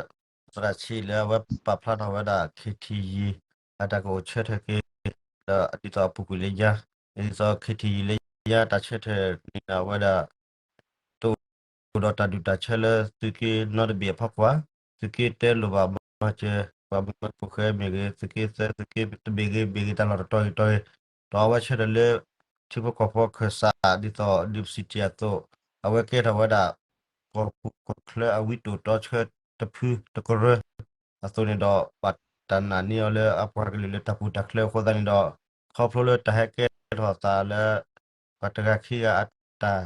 သရၣ်ဆံးလၢအဝဲပာ်ဖျါထီၣ်ဝဲဒၣ် ခ့ထံယံၤ အတၢ်ကအိၣ်ဆၢထၢၣ်က့ၤ ဒီးဒ်သိးအပူၤကွံာ်လၢညါ ဒ်သိး ခ့ထံယံၤ လၢညါတၢ်ဆၢထၢၣ်န့ၣ်အဝဲဒၣ် တအိၣ်ဒီးတၢ်ဒူၣ်တၢ်ဆၢလၢသုးက့နီတဘ့ၣ်အဖီခိၣ်ဧါ, သုးက့တဲလိာ်ဘၣ်မၤစၢၤ ပှၤမုၢ်မၢဖိဃဲမ့ၢ်ဂ့ၤ သုးက့သၢ သုးက့တဘ့ၣ်ဂ့ၤဘ့ၣ်ဂ့ၤ တၢ်လီၢ်တတီၤဂ့ၤတီၤဂ့ၤ, ဒီးအဝဲဆၢထၢၣ်လၢ ထံဖိကီၢ်ဖိခၢၣ်စး ဒ်သိး diversity အသိး အဝဲကဲထီၣ်ဝဲဒၣ် ကီၢ်ပူၤကီၢ်ချၢအဝံတိာ်တီဆၢတဖုတကရၢ အသိးန့ၣ်ဒီး ဘၣ်တၢ်နာ်န့ၢ်အီၤလၢအပှၤကလုာ်လၢတၢ်ပူၤတၢ်ချၢအဃိသတးန့ၣ်ဒီး ခီဖျိလၢတၢ်ဟဲကဲထီၣ်သးလၢ ပှၤတဂၤခံဂၤအတၢ်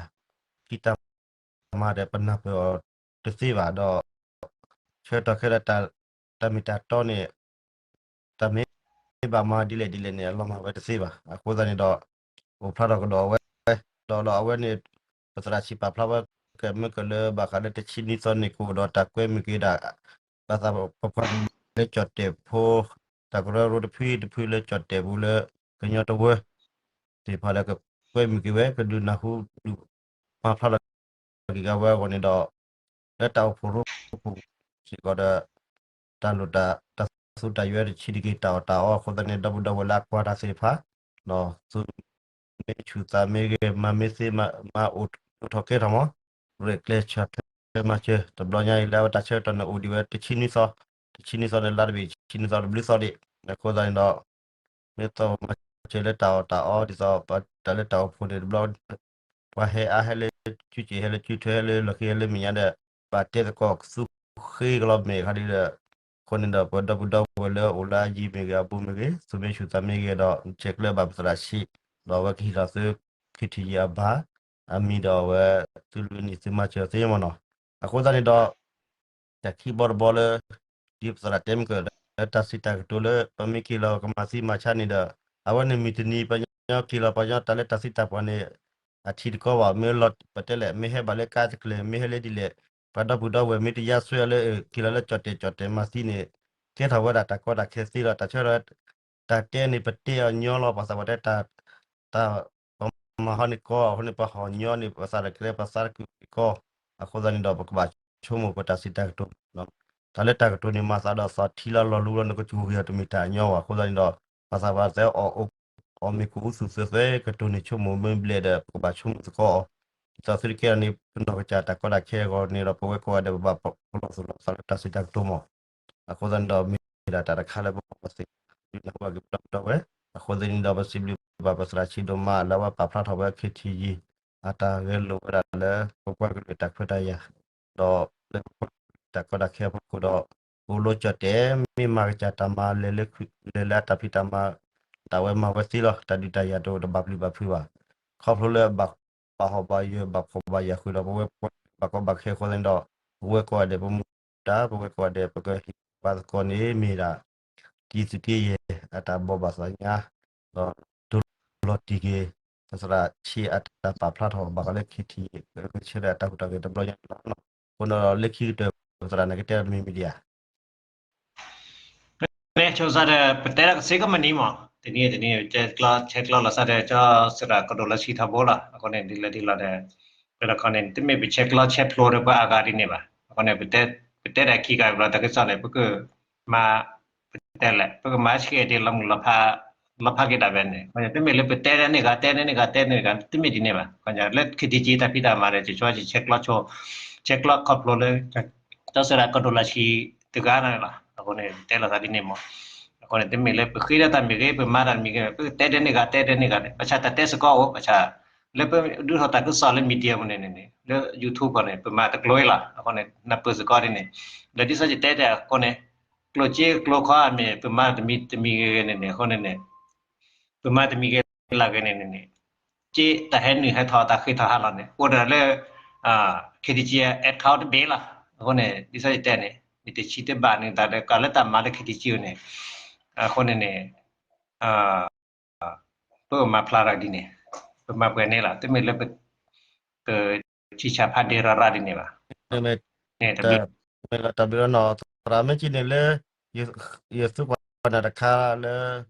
ဖံးတၢ်မၤဒီး ပနၢ်ပၢၢ်အီၤတသ့ဘၣ်ဒီး ဆၢကတီၢ်ခဲလၢာ် တၢ်မ့ၢ်တၢ်တီန့ၣ် တၢ်မ့ၢ်ဘၣ်မၤဒ်လဲၣ်ဒ်လဲၣ်န့ၣ် အလီၤမၢ်ဝဲတသ့ဘၣ်. အဃိသတးန့ၣ်ဒီး အိၣ်ဖျါထီၣ်ကဒီးအဝဲ ဒီးလီၤအဝဲန့ၣ် ပသရၣ်ဆံးပာ်ဖျါဝဲ ကဲမ့ၢ်ကလၢဘၣ်ဃးလၢတဆံနွံသီန့ၣ် ကအိၣ်ဒီးတၢ်ကွဲမုာ်က့ၤဒၣ် ဘၣ်သးပပှၤကလုာ်လၢကၠီၣ်တဲာ်ဖိ တၢ်ကရၢကရိတဖုတဖုလၢကၠီၣ်တဲာ်ပူၤလၢ ကညီတဝၢ သ့ၣ်တဖၣ်လၢကကွဲမုာ်က့ၤဝဲ ကဒုးနၢ်ဟူဒုးမၤဖျါလီၤက့ၤက့ၤဝဲအဂီၢ်န့ၣ်ဒီး လၢတၢ်အိၣ်ဖှိၣ်ရိဖှိၣ်စ့ၢ်ကီးဒီး တၢ်လိၣ်တၢ် တၢ်သူတၢ်ယွဲတဆံးတက့ၤတၢ်အီၣ်တၢ်အီအဃိသတးန့ၣ် ဒီပုၢ်ဒီဝဲၢ်လၢအကွၢ်တၢ်သ့ၣ်တဖၣ် ဒီးသူမ့ၢ်ဆူၣ်သးမ့ၢ်ဂ့ၤ မၤမ့ၢ်သ့ မၤအိၣ်ထီၣ်ကဲထီၣ်မး ရဲၣ်ကျဲၤဆၢထၢၣ်မၤစၢၤ တဘျီညါအံၤလၢအဝဲတၢ်ဆၢကတီၢ်န့ၣ်အိၣ်ဒံးဝဲတဆံနွံသီ တဆံနွံသီန့ၣ် လါတဘ့ၣ်ဆံနွံသီတဘျုးသီဒံး အဃိသတးန့ၣ်ဒီး မ့ၢ်သီမၤစၢၤလၢတၢ်အီၣ်တၢ်အီ ဒ်သိး တၢ်လၢတၢ်အိၣ်ဖှိၣ်န့ၣ်တဘျီ ပှၤဟဲအါဟဲလၢ ကၠူက့ၣ်ဟဲလၢကၠူထွဲဟဲလၢလီၢ်ခံဟဲလၢမဲာ်ညါဒီး ဘၣ်တဲသကိးကသူဃ့ကလီၤမဲာ်ခါဒ်ဒီး အဃိန့ၣ်ဒီး ပဒီပုၢ်ဒီဝဲၢ်လၢအိၣ်လၢအယံၤမ့ၢ်ဂ့ၤအဘူးမ့ၢ်ဂ့ၤ သူမ့ၢ်ဆူၣ်သးမ့ၢ်ဂ့ၤဒီး ဆဲးကျၢဘၣ်ပသရၣ်ဆံး ဒီးအဝဲကဟ့ၣ်လီၤသု ခ့ထံယံၤအဘါ အမံၤဒီးအဝဲ သုလွံၢ်နံၣ်သုမၤစၢၤသ့မ့ၢ်နီၤ အဃိသတးန့ၣ်ဒီး တၢ်ခံဘီတဘီလၢ ဒ်ပသရၣ်တဲမုၢ်ကၢၢ်လၢတၢ်စံးတၢ်ကတိၤလၢ ပမ့ၢ်က့ၤလီၤကမၤသံမၤဆါန့ၣ်ဒီး အဝဲန့ၣ်မုၢ်တနံၤ ပှၤကညီက့ၤလီၤ ပှၤကညီတၢ်လၢတၢ်သံတၢ်ပှၢ်န့ၣ် အထံတကီဘၣ် မ့ၢ်လီၤပတဲလဲၣ် မ့ၢ်ဟဲဘၣ်လၢကါတကျဲၤ မ့ၢ်ဟဲလၢဒ်လဲၣ် ပှၤဒီပုၢ်ဒီဝဲၢ်မ့ၢ်တယါစွဲအီၤလၢ က့ၤလီၤလၢကၠီၣ်တဲာ်ကၠီၣ်တဲာ်မၤသံန့ၣ် ကဲထီၣ်ဝဲဒၣ်တၢ်ကီတၢ်ခဲသ့လီၤ တၢ်ဆၢထီၣ် တၢ်တဲန့ၣ် ပတဲအီၤညီလီၤ ပှၤသးပှၢ်တဲ တၢ် ပမၤဟီန့ၣ်ကီ အဃိန့ၣ် ပဟီၣ်ညီန့ၣ် ပသးတကျဲ ပသးတကုာ်ကီ အဃိသတးန့ၣ်ဒီး ပကဘၣ်ဆိကမိၣ်ပတၢ်စံးတၢ်ကတိၤ တၢ်လၢတၢ်ကတိၤန့ၣ် မၤသးဒီးသီထံလီၤလီၤလူလီၤ နကစူၢ်က့ၤအီၤတမ့ၢ်တၢ်အညီဘၣ် အဃိသတးန့ၣ်ဒီး ပှၤသးပှၢ်တဲအီၣ်အိၣ် အီၣ်မ့ၤကအိၣ်သူၣ်သၢသၢ ကတိၤန့ၣ်ဆိကမိၣ်မ့ၢ်ဘျဲၣ်ဒီး ပကဘၣ်ဆိကမိၣ်သကိးအီၤ ဒ်သိးသုတကဲထီၣ်န့ၣ် ပနီၢ်ကစၢ်တၢ်ကီတၢ်ခဲအဂီၢ်န့ၣ်ဒီး ပဝဲကိးဂၤဒဲး ပဘၣ်ပလီၢ်သူၣ်လီၤသးလၢတၢ်စံးတၢ်ကတိၤမး အဃိသတးန့ၣ်ဒီး မ့ၢ်ဒၣ်တၢ်တခါလၢပဘၣ်သ့ၣ် ဒုးနၢ်ဟူဘၣ်က့ၤပဒီပုၢ်ဒီဝဲၢ် အဃိသတးန့ၣ်ဒီး ပစံးဘျုးဘၣ်ပသရၣ်ဆံးဒိၣ်မး လၢအဝဲပာ်ဖျါထီၣ်ဝဲ ခ့ထံယံၤ အတၢ်ဂဲၤလိာ်ဝဲဒၣ်လၢ ပပှၤကလုာ်တၢ်ခွဲးတၢ်ယာ် ဒီးလၢပပှၤကလုာ်တၢ်ကီတၢ်ခဲအဖီခိၣ်ဒီး ကအိၣ်လီၤကၠီၣ်တဲာ် မ့ၢ်မၤကစၢ်တၢ်မၤလဲၤလၢ လဲၤလၢအတၢ်ဖံးတၢ်မၤ တၢ်ဝဲမၤဝဲသ့လီၤ တၢ်ဒုးတၢ်ယၤတအိၣ်တဘၣ်ပျံၤဘၣ်ဖုးဘၣ် ခီဖျိလၢဘၣ်ပာ်ဟီၣ်ဘၣ်ယၢၤ ဘၣ်ဖှီၣ်ဘၣ်ယာ်ဃုာ်ဒီး ပဝဲပှၤဘၣ်ကီဘၣ်ခဲအဃိသတးန့ၣ်ဒီး ပဝဲကိးဂၤဒဲး ပမူဒါ ပဝဲကိးဂၤဒဲး ပကဟ့ၣ်ပှၤသကိးန့ၣ် မ့ၢ်ဒၣ် တံၤသူးတံၤယဲၢ် အတၢ်ဘိးဘၣ်သးညါ ဒီး ဒိလီၤတံၢ်က့ၤ ပသရၣ်ဆံးအတၢ်ပာ်ဖျါထီၣ်ဘၣ်ဃးလၢ ခ့ထံယံၤ ကဆၢထၢၣ်အတၢ်ဟူးတၢ်ဂဲၤတဘျီညါန့ၣ်လီၤ. အဃိန့ၣ်ဒီးလၢခံကတၢၢ် ပသရၣ်န့ၣ်ကတဲတမံၤမံၤဒံးဧါ မ့ၢ်ဆိစါဒီး ပတဲဒၣ်ကစ့ကမနံၤမး တနံၤတနံၤ ဆဲးကျိးလီၤစါဒီး ကၠီသရၣ်ကဒိၣ်လၢဆံထီဘိလီၤ. အဃိန့ၣ် ဒ်လဲၣ်ဒ်လဲၣ်ဒီး ပဒီခီန့ၣ် တမ့ၢ်ပဆဲးကျိးဆဲးဖျိဒီးပှၤအါဂၤဒ်န့ၣ်ဘၣ်. အဃိန့ၣ် ပတဲဒၣ်ခံဂၤဘျီတၢ်ကစီၣ်န့ၣ် ပကမၤ ပတဲလဲၣ် ပကမၤဆှဲဒ် လီၤမုၢ်လီၤဖး လီၤဖးက့ၤဒၣ်ဝဲန့ၣ် တမ့ၢ်လၢပတဲဒၣ်န့ၢ်ဂၤ တဲဒၣ်န့ၢ်ဂၤ တဲဒၣ်န့ၢ်ဂၤ တမ့ၢ်ဒ်န့ၣ်ဘၣ်. လၢ ခ့ထံယံၤ တၢ်ဖံးတၢ်မၤဒီး ယဆိ ယဆဲးကျိးဆိ ဆဲးကျိးခီဖျိလၢ ကၠီသရၣ်ကဒိၣ်လၢဆံတဂၤန့ၣ်လီၤ. အဃိန့ၣ် တဲလိာ်သးဒ်န့ၣ်မး. အဃိန့ၣ် တမ့ၢ်လၢပဃ့ဒီးတၢ်မ့ၢ်ဂ့ၤ ပမၤတၢ်မ့ၢ်ဂ့ၤ ပတဲဒၣ်န့ၢ်ဂၤ တဲဒၣ်န့ၢ်ဂၤန့ၣ် ဘၣ်ဆၣ်တၢ်တဲစ့ၢ်ကီးအိၣ် ဘၣ်ဆၣ် လၢပဒုးထီၣ်တၢ်ကစီၣ်လၢ media ပူၤန့ၣ်န့ၣ် လၢ YouTube ပူၤန့ၣ် ပမၤတကျိၤအံၤလီၤ. အဃိန့ၣ် နၢ်ပၢၢ်စ့ၢ်ကီးဒ်န့ၣ် ဒီးဒ်သိးယတဲတဲအဃိန့ၣ် ကျိၣ်စ့ကျိၣ်ခီအမ့ၢ် ပမၤတမံၤတမံၤဂ့ၤဂ့ၤန့ၣ်န့ၣ် အဃိန့ၣ်န့ၣ် ပမၤတမံၤဂ့ၤလၢဂ့ၤန့ၣ်န့ၣ်န့ၣ် စ့တၢ်ဟဲနုာ်ဟဲထီၣ်တၢ်ဃ့ထီၣ်ဟးလီၤန့ၣ် အိၣ်ဒီးလၢ ခ့ထံယံၤ account တဘ့ၣ်လီၤ. အဃိန့ၣ် ဒ်သိးယတဲန့ၣ် မ့ၢ်တဆံတဘၣ်န့ၣ် တၢ်ဒီးကးလၢတၢ်မၤလၢ ခ့ထံယံၤ န့ၣ် အဃိန့ၣ်န့ၣ် ပကမၤဖျါထီၣ်ဒ်န့ၣ် ပမၤပှဲၤန့ၣ်လီၤ. တမ့ၢ်လၢပ ပဆံၣ်ဆၣ်ဖးဒ့ရၤရၤဒ်န့ၣ်ဘၣ်. န့ၣ်တဘျီ မ့ၢ်လီၤတၢ်ဘျုးလီၤနီၤ သရၣ်မ့ၢ်ကံန့ၣ်လၢ ယသူပှၤနၢ်တခါလၢ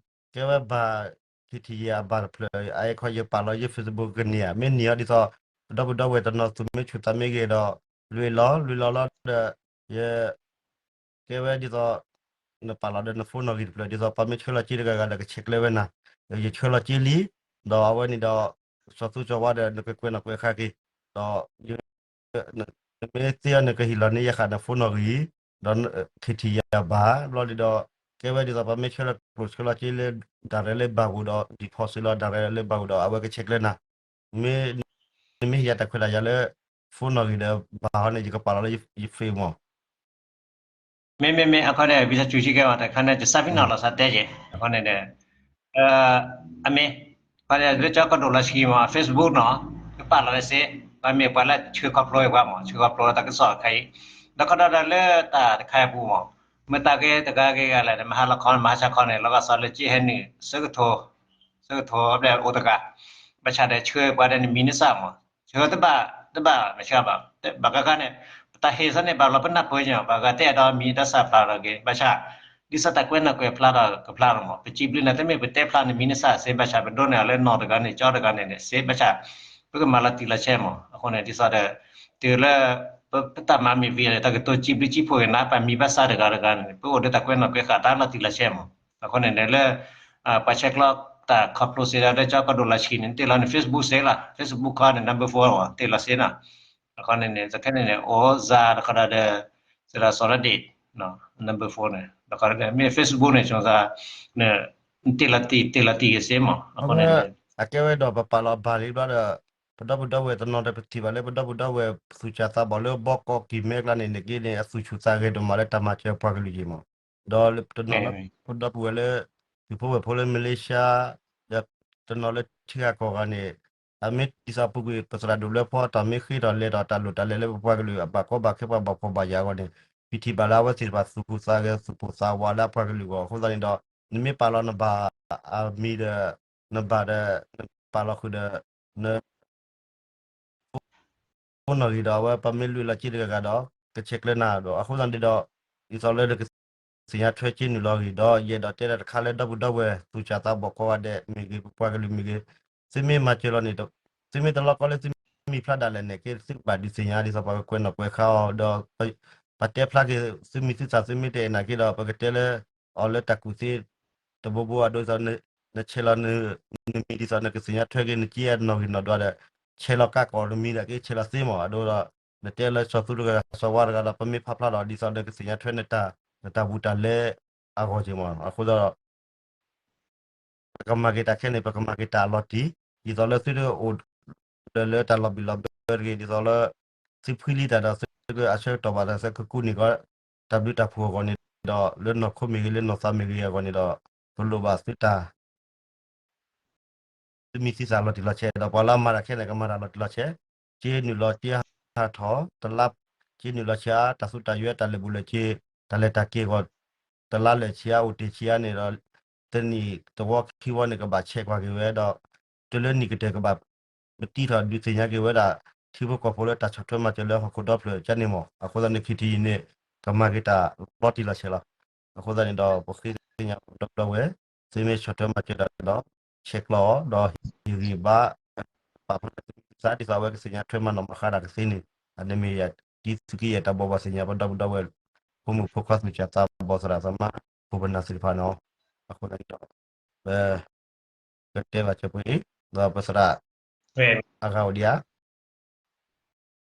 ကဲဝဲဘၣ် ခ့ထံယံၤအဘၣ်တဖျၢၣ် အအဲၣ်ခီယပာ်လီၤယ Facebook ကန့ၢ်ဧါ မ့ၢ်န့ၢ်အီၤဒ်သိး ပဒီပုၢ်ဒီဝဲၢ်တနီၤသူၣ်မ့ၢ်ဆူၣ်သးမ့ၢ်ဂ့ၤဒီး လွံၢ်လီၤ လွံၢ်လီၤလီၤဒီး ယ ကဲဝဲဒ်သိး နပာ်လီၤဒီးန phone နီၣ်ဂံၢ်တဖျၢၣ် ဒ်သိးပှၤမ့ၢ်ဆှၢလီၤစ့တဂၤဂၤဒီးကဆဲးကျၢဝဲနၤ ယဆှၢလီၤစ့လံ ဒီးအဝဲန့ၣ်ဒီး စီၤသူစီၤဝါဒီး နကကွဲးနီၣ်ကွဲးဃာ်က့ၤ ဒီး နမ့ၢ်သ့အီၤနကဟ့ၣ်လီၤန့ၢ်ယၤဃာ်န phone နီၣ်ဂံၢ် ဒီး ခ့ထံယံၤဘၣ် ဘျီဒ်ဒီး ကဲဝဲဒ်သိးပှၤမ့ၢ်ဆှၢလီၤကျိၣ် ဆှၢလီၤစ့လၢ direct လၢဘၣ်ပူၤဒီး deposit လီၤ direct လၢဘၣ်ပူၤဒီး အဝဲကဆဲးကျၢနၤ မ့ၢ် နမ့ၢ်ဟ့ၣ်ယၤတၢ်ခွဲးတၢ်ယာ်လၢ phone နီၣ်ဂံၢ်ဒီးဘၣ်ဟီန့ၣ် ယကပာ်လီၤလၢယ Facebook မး မ့မ့မ့ အခီန့ၣ် ဝံသးစူၤဆံကဲမး တခါန့ၣ် ယစးဖံနီၣ်လီၤစးတဲက့ၤ အခီန့ၣ် အမ့ၢ် အခီန့ၣ် လၢကၠီကဒိၣ်လီၤဆှံမး Facebook နီၤ ကပာ်လီၤဝဲစ့ ပမ့ၢ်ပှၤလၢဆှၢခီဖျိပှၤမး ဆှၢခီဖျိတၢ်ကစီၣ်တခါအံၤ ဒီးခီဒီးလၢတၢ်တခါအံၤအပူၤမး မ့ၢ်တၢ်ဂ့ၤတဂၤဂ့ၤဂၤလဲၣ်န့ၣ် မဟါလီၤခီန့ၣ် မဟါဆါခီန့ၣ် လီၤဂာ်စီၤလၢကၠ့ဟဲနုာ် ဆၢကထိ ဆၢကထိဘျဲၣ်အိၣ်တဂၤ ဘၣ်ဆၣ်ဒီးဆှၢပှၤဒီးနမံၤနစၢ်မး ဆှၢတဘၣ် တဘၣ်မ့ၢ်ဆှၢဘၣ် ဘၣ်ကကါန့ၣ် ပတၢ်ဟ့ၣ်စ့ၢ်န့ၣ် ဘၣ်လီၤပနၢ်ပၢၢ်ညါ ပှၤဂၤတဲဒီးမံၤတၢ်စၢ်ဖျါထီၣ်က့ၤ ဘၣ်ဆၣ် ဒ်သိးတၢ်ကွဲးနီၣ်ကွဲးဖျါထီၣ်ကဖျါထီၣ်မး ပစံးဘျုးနၤ တမ့ၢ်ပတဲဖျါနမံၤနစၢ်စ့ ဘၣ်ဆၣ်ပဒိးန့ၢ်အီၤလၢနီၢ်တဂၤန့ၣ် ကၠီတဂၤန့ၣ်န့ၣ် စ့ ဘၣ်ဆၣ် ပကမၤလီၤတံၢ်လီၤဆဲးမး အဃိန့ၣ် ဒ်သိးဒီး တုၤလၢ ပတၢ်မၤမ့ၢ်ဝံၤန့ၣ် တၢ်ကတိၤစံးဘျုးစံးဖှိၣ်က့ၤနၤ ပမံၤဘၣ်ဆၣ်တဂၤတဂၤန့ၣ် ပအိၣ်ဒီးတၢ်ကွဲးနီၣ်ကွဲးဃာ်တၢ်လီၤတံၢ်လီၤဆဲးမး အဃိန့ၣ်န့ၣ်လၢ ပှၤဆဲးကျိးတၢ်ခီဖျိစ့ဒီး လၢကၠီကဒိၣ်လီၤဆှံန့ၣ် တ့ၢ်လီၤန့ၣ် Facebook စ့လီၤ Facebook ခီန့ၣ် number four တ့ၢ်လီၤစ့နီၤ အခီန့ၣ်န့ၣ် အိၣ်စါတခီဒီး စရၣ်စီၤလါဒ့း number four န့ၣ် တခီဒီး မ့ၢ် Facebook န့ၣ် ဆိစါ န့ၣ် တ့ၢ်လီၤတံၢ် တ့ၢ်လီၤတံၢ်က့ၤစ့မး အဃိန့ၣ် အကဲဝဲဒီးပပာ်လီၤဘၣ်လံဘျီဒီး ပဒီပုၢ်ဒီဝဲၢ်တနီၤဒီးပထံၣ်ဘၣ်လၢပဒီပုၢ်ဒီဝဲၢ်သူၣ်စၢ်သးဘီၣ်လၢဘီကီၢ်ကံၢ်မဲကျါန့ၣ် နက့န့ၣ် အသူၣ်ဆူၣ်သးဂဲၤဒိၣ်မးလၢတၢ်မၤစၢၤပှၤကလုာ်က့ၤမး ဒီးတနီၤလၢပဒီပုၢ်ဝဲၢ်လၢ သုးဖိဝဲၢ်ဖိလၢ Malaysia ဒီးတနီၤလၢထံဂၤကီၢ်ဂၤန့ၣ် အမ့ၢ်ဒ်သိးပူၤကွံာ်ပသရၣ်ဒိၣ်လွဲဖီ တၢ်မ့ၢ်ဃ့ထီၣ်လဲၤထီၣ်တၢ်လိၣ်တၢ်လဲၤလၢပပှၤကလုာ်အဘၣ်ကီဘၣ်ခဲပှၤဘၣ်ဖှီၣ်ဘၣ်ယာ်အဂီၢ်န့ၣ် ပံာ်ထံၣ်ဘၣ်လၢအဝဲသ့ၣ်တဖၣ်သူၣ်ပိၢ်သးဂဲၤ သူၣ်ပိၢ်သးဝးလၢအပှၤကလုာ်အဂီၢ်အဃိသတးန့ၣ်ဒီး နမ့ၢ်ပာ်လီၤနဘၣ်အမံၤဒီး နဘၣ်ဒီး နပာ်လီၤဃုာ်ဒီး န ဖိနီၣ်ဂံၢ်ဒီး အဝဲပမ့ၢ်လွံၢ်လီၤက့တဂၤဂၤဒီး ကဆဲးကျၢနၤဒီး အဃိသတးန့ၣ်ဒီး ဒ်သိးလၢနကသ့ၣ်ညါထွဲက့ၤနုာ်လီၤဂံၢ်ဒီး ယအဲၣ်ဒိးတဲဒၣ်တခါလၢဒီပုၢ်ဒီဝဲၢ် သူၣ်စၢ်သးဘီၣ်ကိးဂၤဒဲးမ့ၢ်ဂ့ၤ ပပှၤကလုာ်မ့ၢ်ဂ့ၤ သုမ့ၢ်မၤစၢၤလီၤန့ၣ် သုမ့ၢ်တလီကီလၢသုမံၤဖျါဒၣ်လဲာ်န့ၣ် က့သုကဘၣ်ဒုးသ့ၣ်ညါ ဒ်သိးပှၤကကွဲးနီၣ်ကွဲးဃါအီၤဒီး ပတဲဖျါက့ၤသုမံၤသုသၣ် သုမ့ၢ်တအဲၣ်နာ်က့ဒီး ပကတဲလၢ အီၤလၢတၢ်ကူၣ်သ့ တဘိဘိအဒိဒ်သိး နဆဲးလီၤ နမံၤဒ်သိးနကသ့ၣ်ညါထွဲက့ၤ နက့အနီၣ်ဂံၢ်နီၣ်ဒွးဒီး ဆဲးလီၤကးကီးနမံၤဒီးက့ဆဲးလီၤသ့မး အဒိဒီး နတဲလၢစီၤသူတဂၤ စီၤဝါတဂၤဒီး ပမ့ၢ်ဖးဖျါဒီး ဒ်သိးနကသ့ၣ်ညါထွဲနတၢ် နတၢ်ဘူးတၢ်လဲအဂီၢ်က့မး အဃိဒီး ပကမၤက့ၤတၢ်ခဲန့ၣ် ပကမၤက့ၤတၢ်အလီၤတံၢ် ဒ်သိးလၢသုတအိၣ်ဒီးလၢတၢ်လီၤဘံၣ်လီၤဘၢတဂ့ၤ ဒ်သိးလၢ သုဖှံလံတၢ်ဒီး သုကအဆၢကတီၢ်ဘၣ်တၢ် သုကကူးန့ၢ်ကီး တၢ်ဘျုးတၢ်ဖှိၣ်အဂီၢ်န့ၣ်ဒီး လၢနီၢ်ခိမ့ၢ်ဂ့ၤ လၢနီၢ်သးမ့ၢ်ဂ့ၤအဂီၢ်န့ၣ်ဒီး ပလိၣ်ဘၣ်သုတၢ် သုမံၤသုသးလီၤတံၢ်လီၤဆဲးဒီး ပှၤလၢအမၤတၢ်ခဲန့ၣ် ကမၤတၢ်လီၤတံၢ်လီၤဆဲး, က့နုာ်လီၤက့ဟးထီၣ် တလါ, က့နုာ်လီၤဆံးအါ တၢ်သူတၢ်ယွဲတၢ်လဲၤဘူးလဲၤက့ တၢ်လဲၤတၢ်က့ၤအဂီၢ် တလါလဲၤဆံးအါ အိၣ်တ့ၢ်ဆံးအါန့ၣ်ဒီး တနံၣ်တဝီခံဝီန့ၣ် ကဘၣ်ဆဲးကွၢ်က့ၤဝဲဒီး တုၤလၢနံၣ်ကတၢၢ်ကဘၣ် ပတံထီၣ်ဒုးသ့ၣ်ညါက့ၤဝဲဒၣ် ထံဖိကီၢ်ဖိလၢတၢ်ဆီၣ်ထွဲမၤစၢၤလၢဟီၣ်ခိၣ်ဒီဖျၢၣ်ကန့ၣ်မး, အဃိသတးန့ၣ် ခံထံၣ်အံၤန့ၣ် ကမၤက့ၤတၢ်လီၤတံၢ်လီၤဆဲးလီၤ. အဃိသတးန့ၣ်ဒီး ပဃ့ကညးပဒီပုၢ်ဒီဝဲၢ် သုမ့ၢ်ဆီၣ်ထွဲမၤစၢၤတၢ်ဒီး ဆဲးကျိးအီၤ ဒီးဟ့ၣ်ဂံၢ်ဘါ ပာ်ဖှိၣ်သုသးဒ်သိးအဝဲကသ့ၣ်ညါထွဲမၤနီၣ်မၤဃါတၢ်ကသ့န့ၣ် အန့ၣ်မ့ၢ်ယတံသုးက့ယဲၢ်တၢ်ဘိးဘၣ်သ့ၣ်ညါပဒီပုၢ်ဒီဝဲၢ် ဖိမုၣ်ဖိခွါသူၣ်စၢ်သးဘီၣ်သရၣ်သမါ ခိၣ်ပနၢ်သ့ၣ်တဖၣ်န့ၣ်လီၤ. အဃိသတးန့ၣ်ဒီး ပ ကတဲဘၣ်စၢၤပှဲၤအံၤ ဒီးပသရၣ် အဂၤအိၣ်ဒံး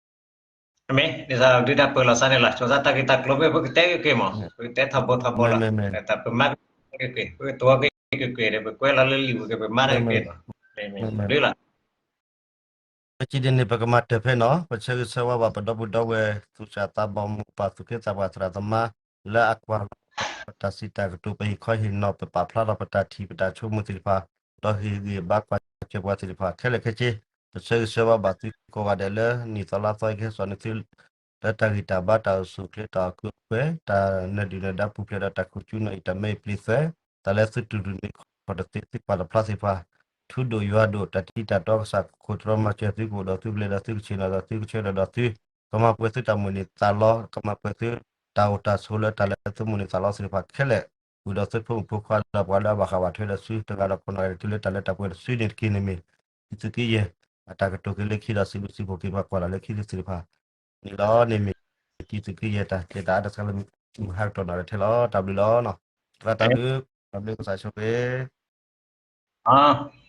ဧါ. မ့ၢ် ဒ်သိးဒုးတၢ်ပၢၢ်လီၤသးန့ၣ်လီၤ, ကၠီသးတၢ်ဂ့ၢ်တၢ်ကျိၤဖဲ ပကတဲက့ၤက့ၤမး, ပကတဲထီဘိထီဘိလီၤ, တၢ်ပမၤက့ၤက့ၤ ပကတိၤက့ၤက့ၤ ပကွဲးလီၤလၢလံာ်ပူၤက့ၤ ပမၤက့ၤက့ၤလီၤ. ဒ်လီၤ ပစံးဒ်န့ၣ် ပကမၤတၢ်ဖဲနီၤ, ပဆၢဂ့ၤဆၢဝါဘၣ်ပဒီပုၢ်ဒီဝဲၢ် သူၣ်စၢ်သးဘီၣ်မိၢ်ပၢ်သူၣ်က့သးပှၢ်သရၣ်သမါ လၢအကွၢ်လီၤတၢ်စံးတၢ်ကတိၤ ပဟ့ၣ်ခီဟ့ၣ်နီၤ ပပာ်ဖျါထီၣ်ပတၢ်ထံၣ်ပတၢ်ဆိကမိၣ်သ့ၣ်တဖၣ်, ဒီးဟ့ၣ်ဂံၢ်ဘါကွၢ်စၢၤပှၤသ့ၣ်တဖၣ် ခဲလၢာ်ခဲဆ့, ပဆၢဂ့ၤဆၢဝါဘၣ်သုကိးဂၤဒဲးလၢ နံၣ်သီလါသီအံၤကဟဲစိာ်န့ၢ်သု လၢတၢ်ဂံၢ်တၢ်ဘါတၢ်အိၣ်ဆူၣ်အိၣ်ချ့တၢ်အိၣ်ကူအိၣ်ပှဲၤ တၢ်နၢၤဒုၣ်နၢၤဒါပူၤဖျဲးဒီးတၢ်ခိၣ်ကၠူနီၣ်အံၤ တၢ်မဲအံၤပျံၤသွဲ တၢ်လၢသုတူၢ်တန့ၢ်ခီၣ်တသ့ သုကွၢ်တဖျါသ့ၣ်တဖၣ်, ထူဒိၣ်ယွၤဒိၣ် တၢ်ထံၣ်တၢ်တီကစၢ်ခိၣ်တြီမၤစၢၤသုကအိၣ်ဒီးသုဘျဲၣ်ဒီးသုကဆ့ၣ်နီၤဒီးသုကဆၢထၢၣ်ဒီးသု, ကမၤပှဲၤသုတၢ်မိၣ်န့ၢ်သးလီ, ကမၤပှဲၤသုတၢ်အိၣ်တၢ်ဆိးလၢတၢ်လၢသုမိၣ်န့ၢ်သးလီသ့ၣ်တဖၣ်ခဲလၢာ်, ဝံၤဒီးသုဖိမုၣ်ဖိခွါဒီးပှၤလၢအဘၣ်ဃးဘၣ်ထွဲဒီးသုတဂၤဒီးကိးနီၢ်ဂၤဒဲးတုၤလၢတၢ်လၢတၢ်ပှဲၤတစုန့ၣ်တက့ၢ်န့ၣ်မ့ၢ် တံသုးက့ယဲၢ် အတၢ်ကတိၤက့ၤလၢခံဒီးစံးဘျုးစံးဖှိၣ်က့ၤပှၤကွၢ်လၢ်လၢခံသ့ၣ်တဖၣ် န့ၣ်လီၤန့ၣ်မ့ၢ် တံသုးက့ယဲၢ်တၢ်တဲတၢ်အါတခါလၢမုၢ်ဟါကတီၢ်နၣ်ရံၣ်ထဲလီၤ. တၢ်ဘျုးလီၤ. သရၣ်တၢ်ဘျုး, တၢ်ဘျုးကစၢ်ဆိၣ်ဂ့ၤ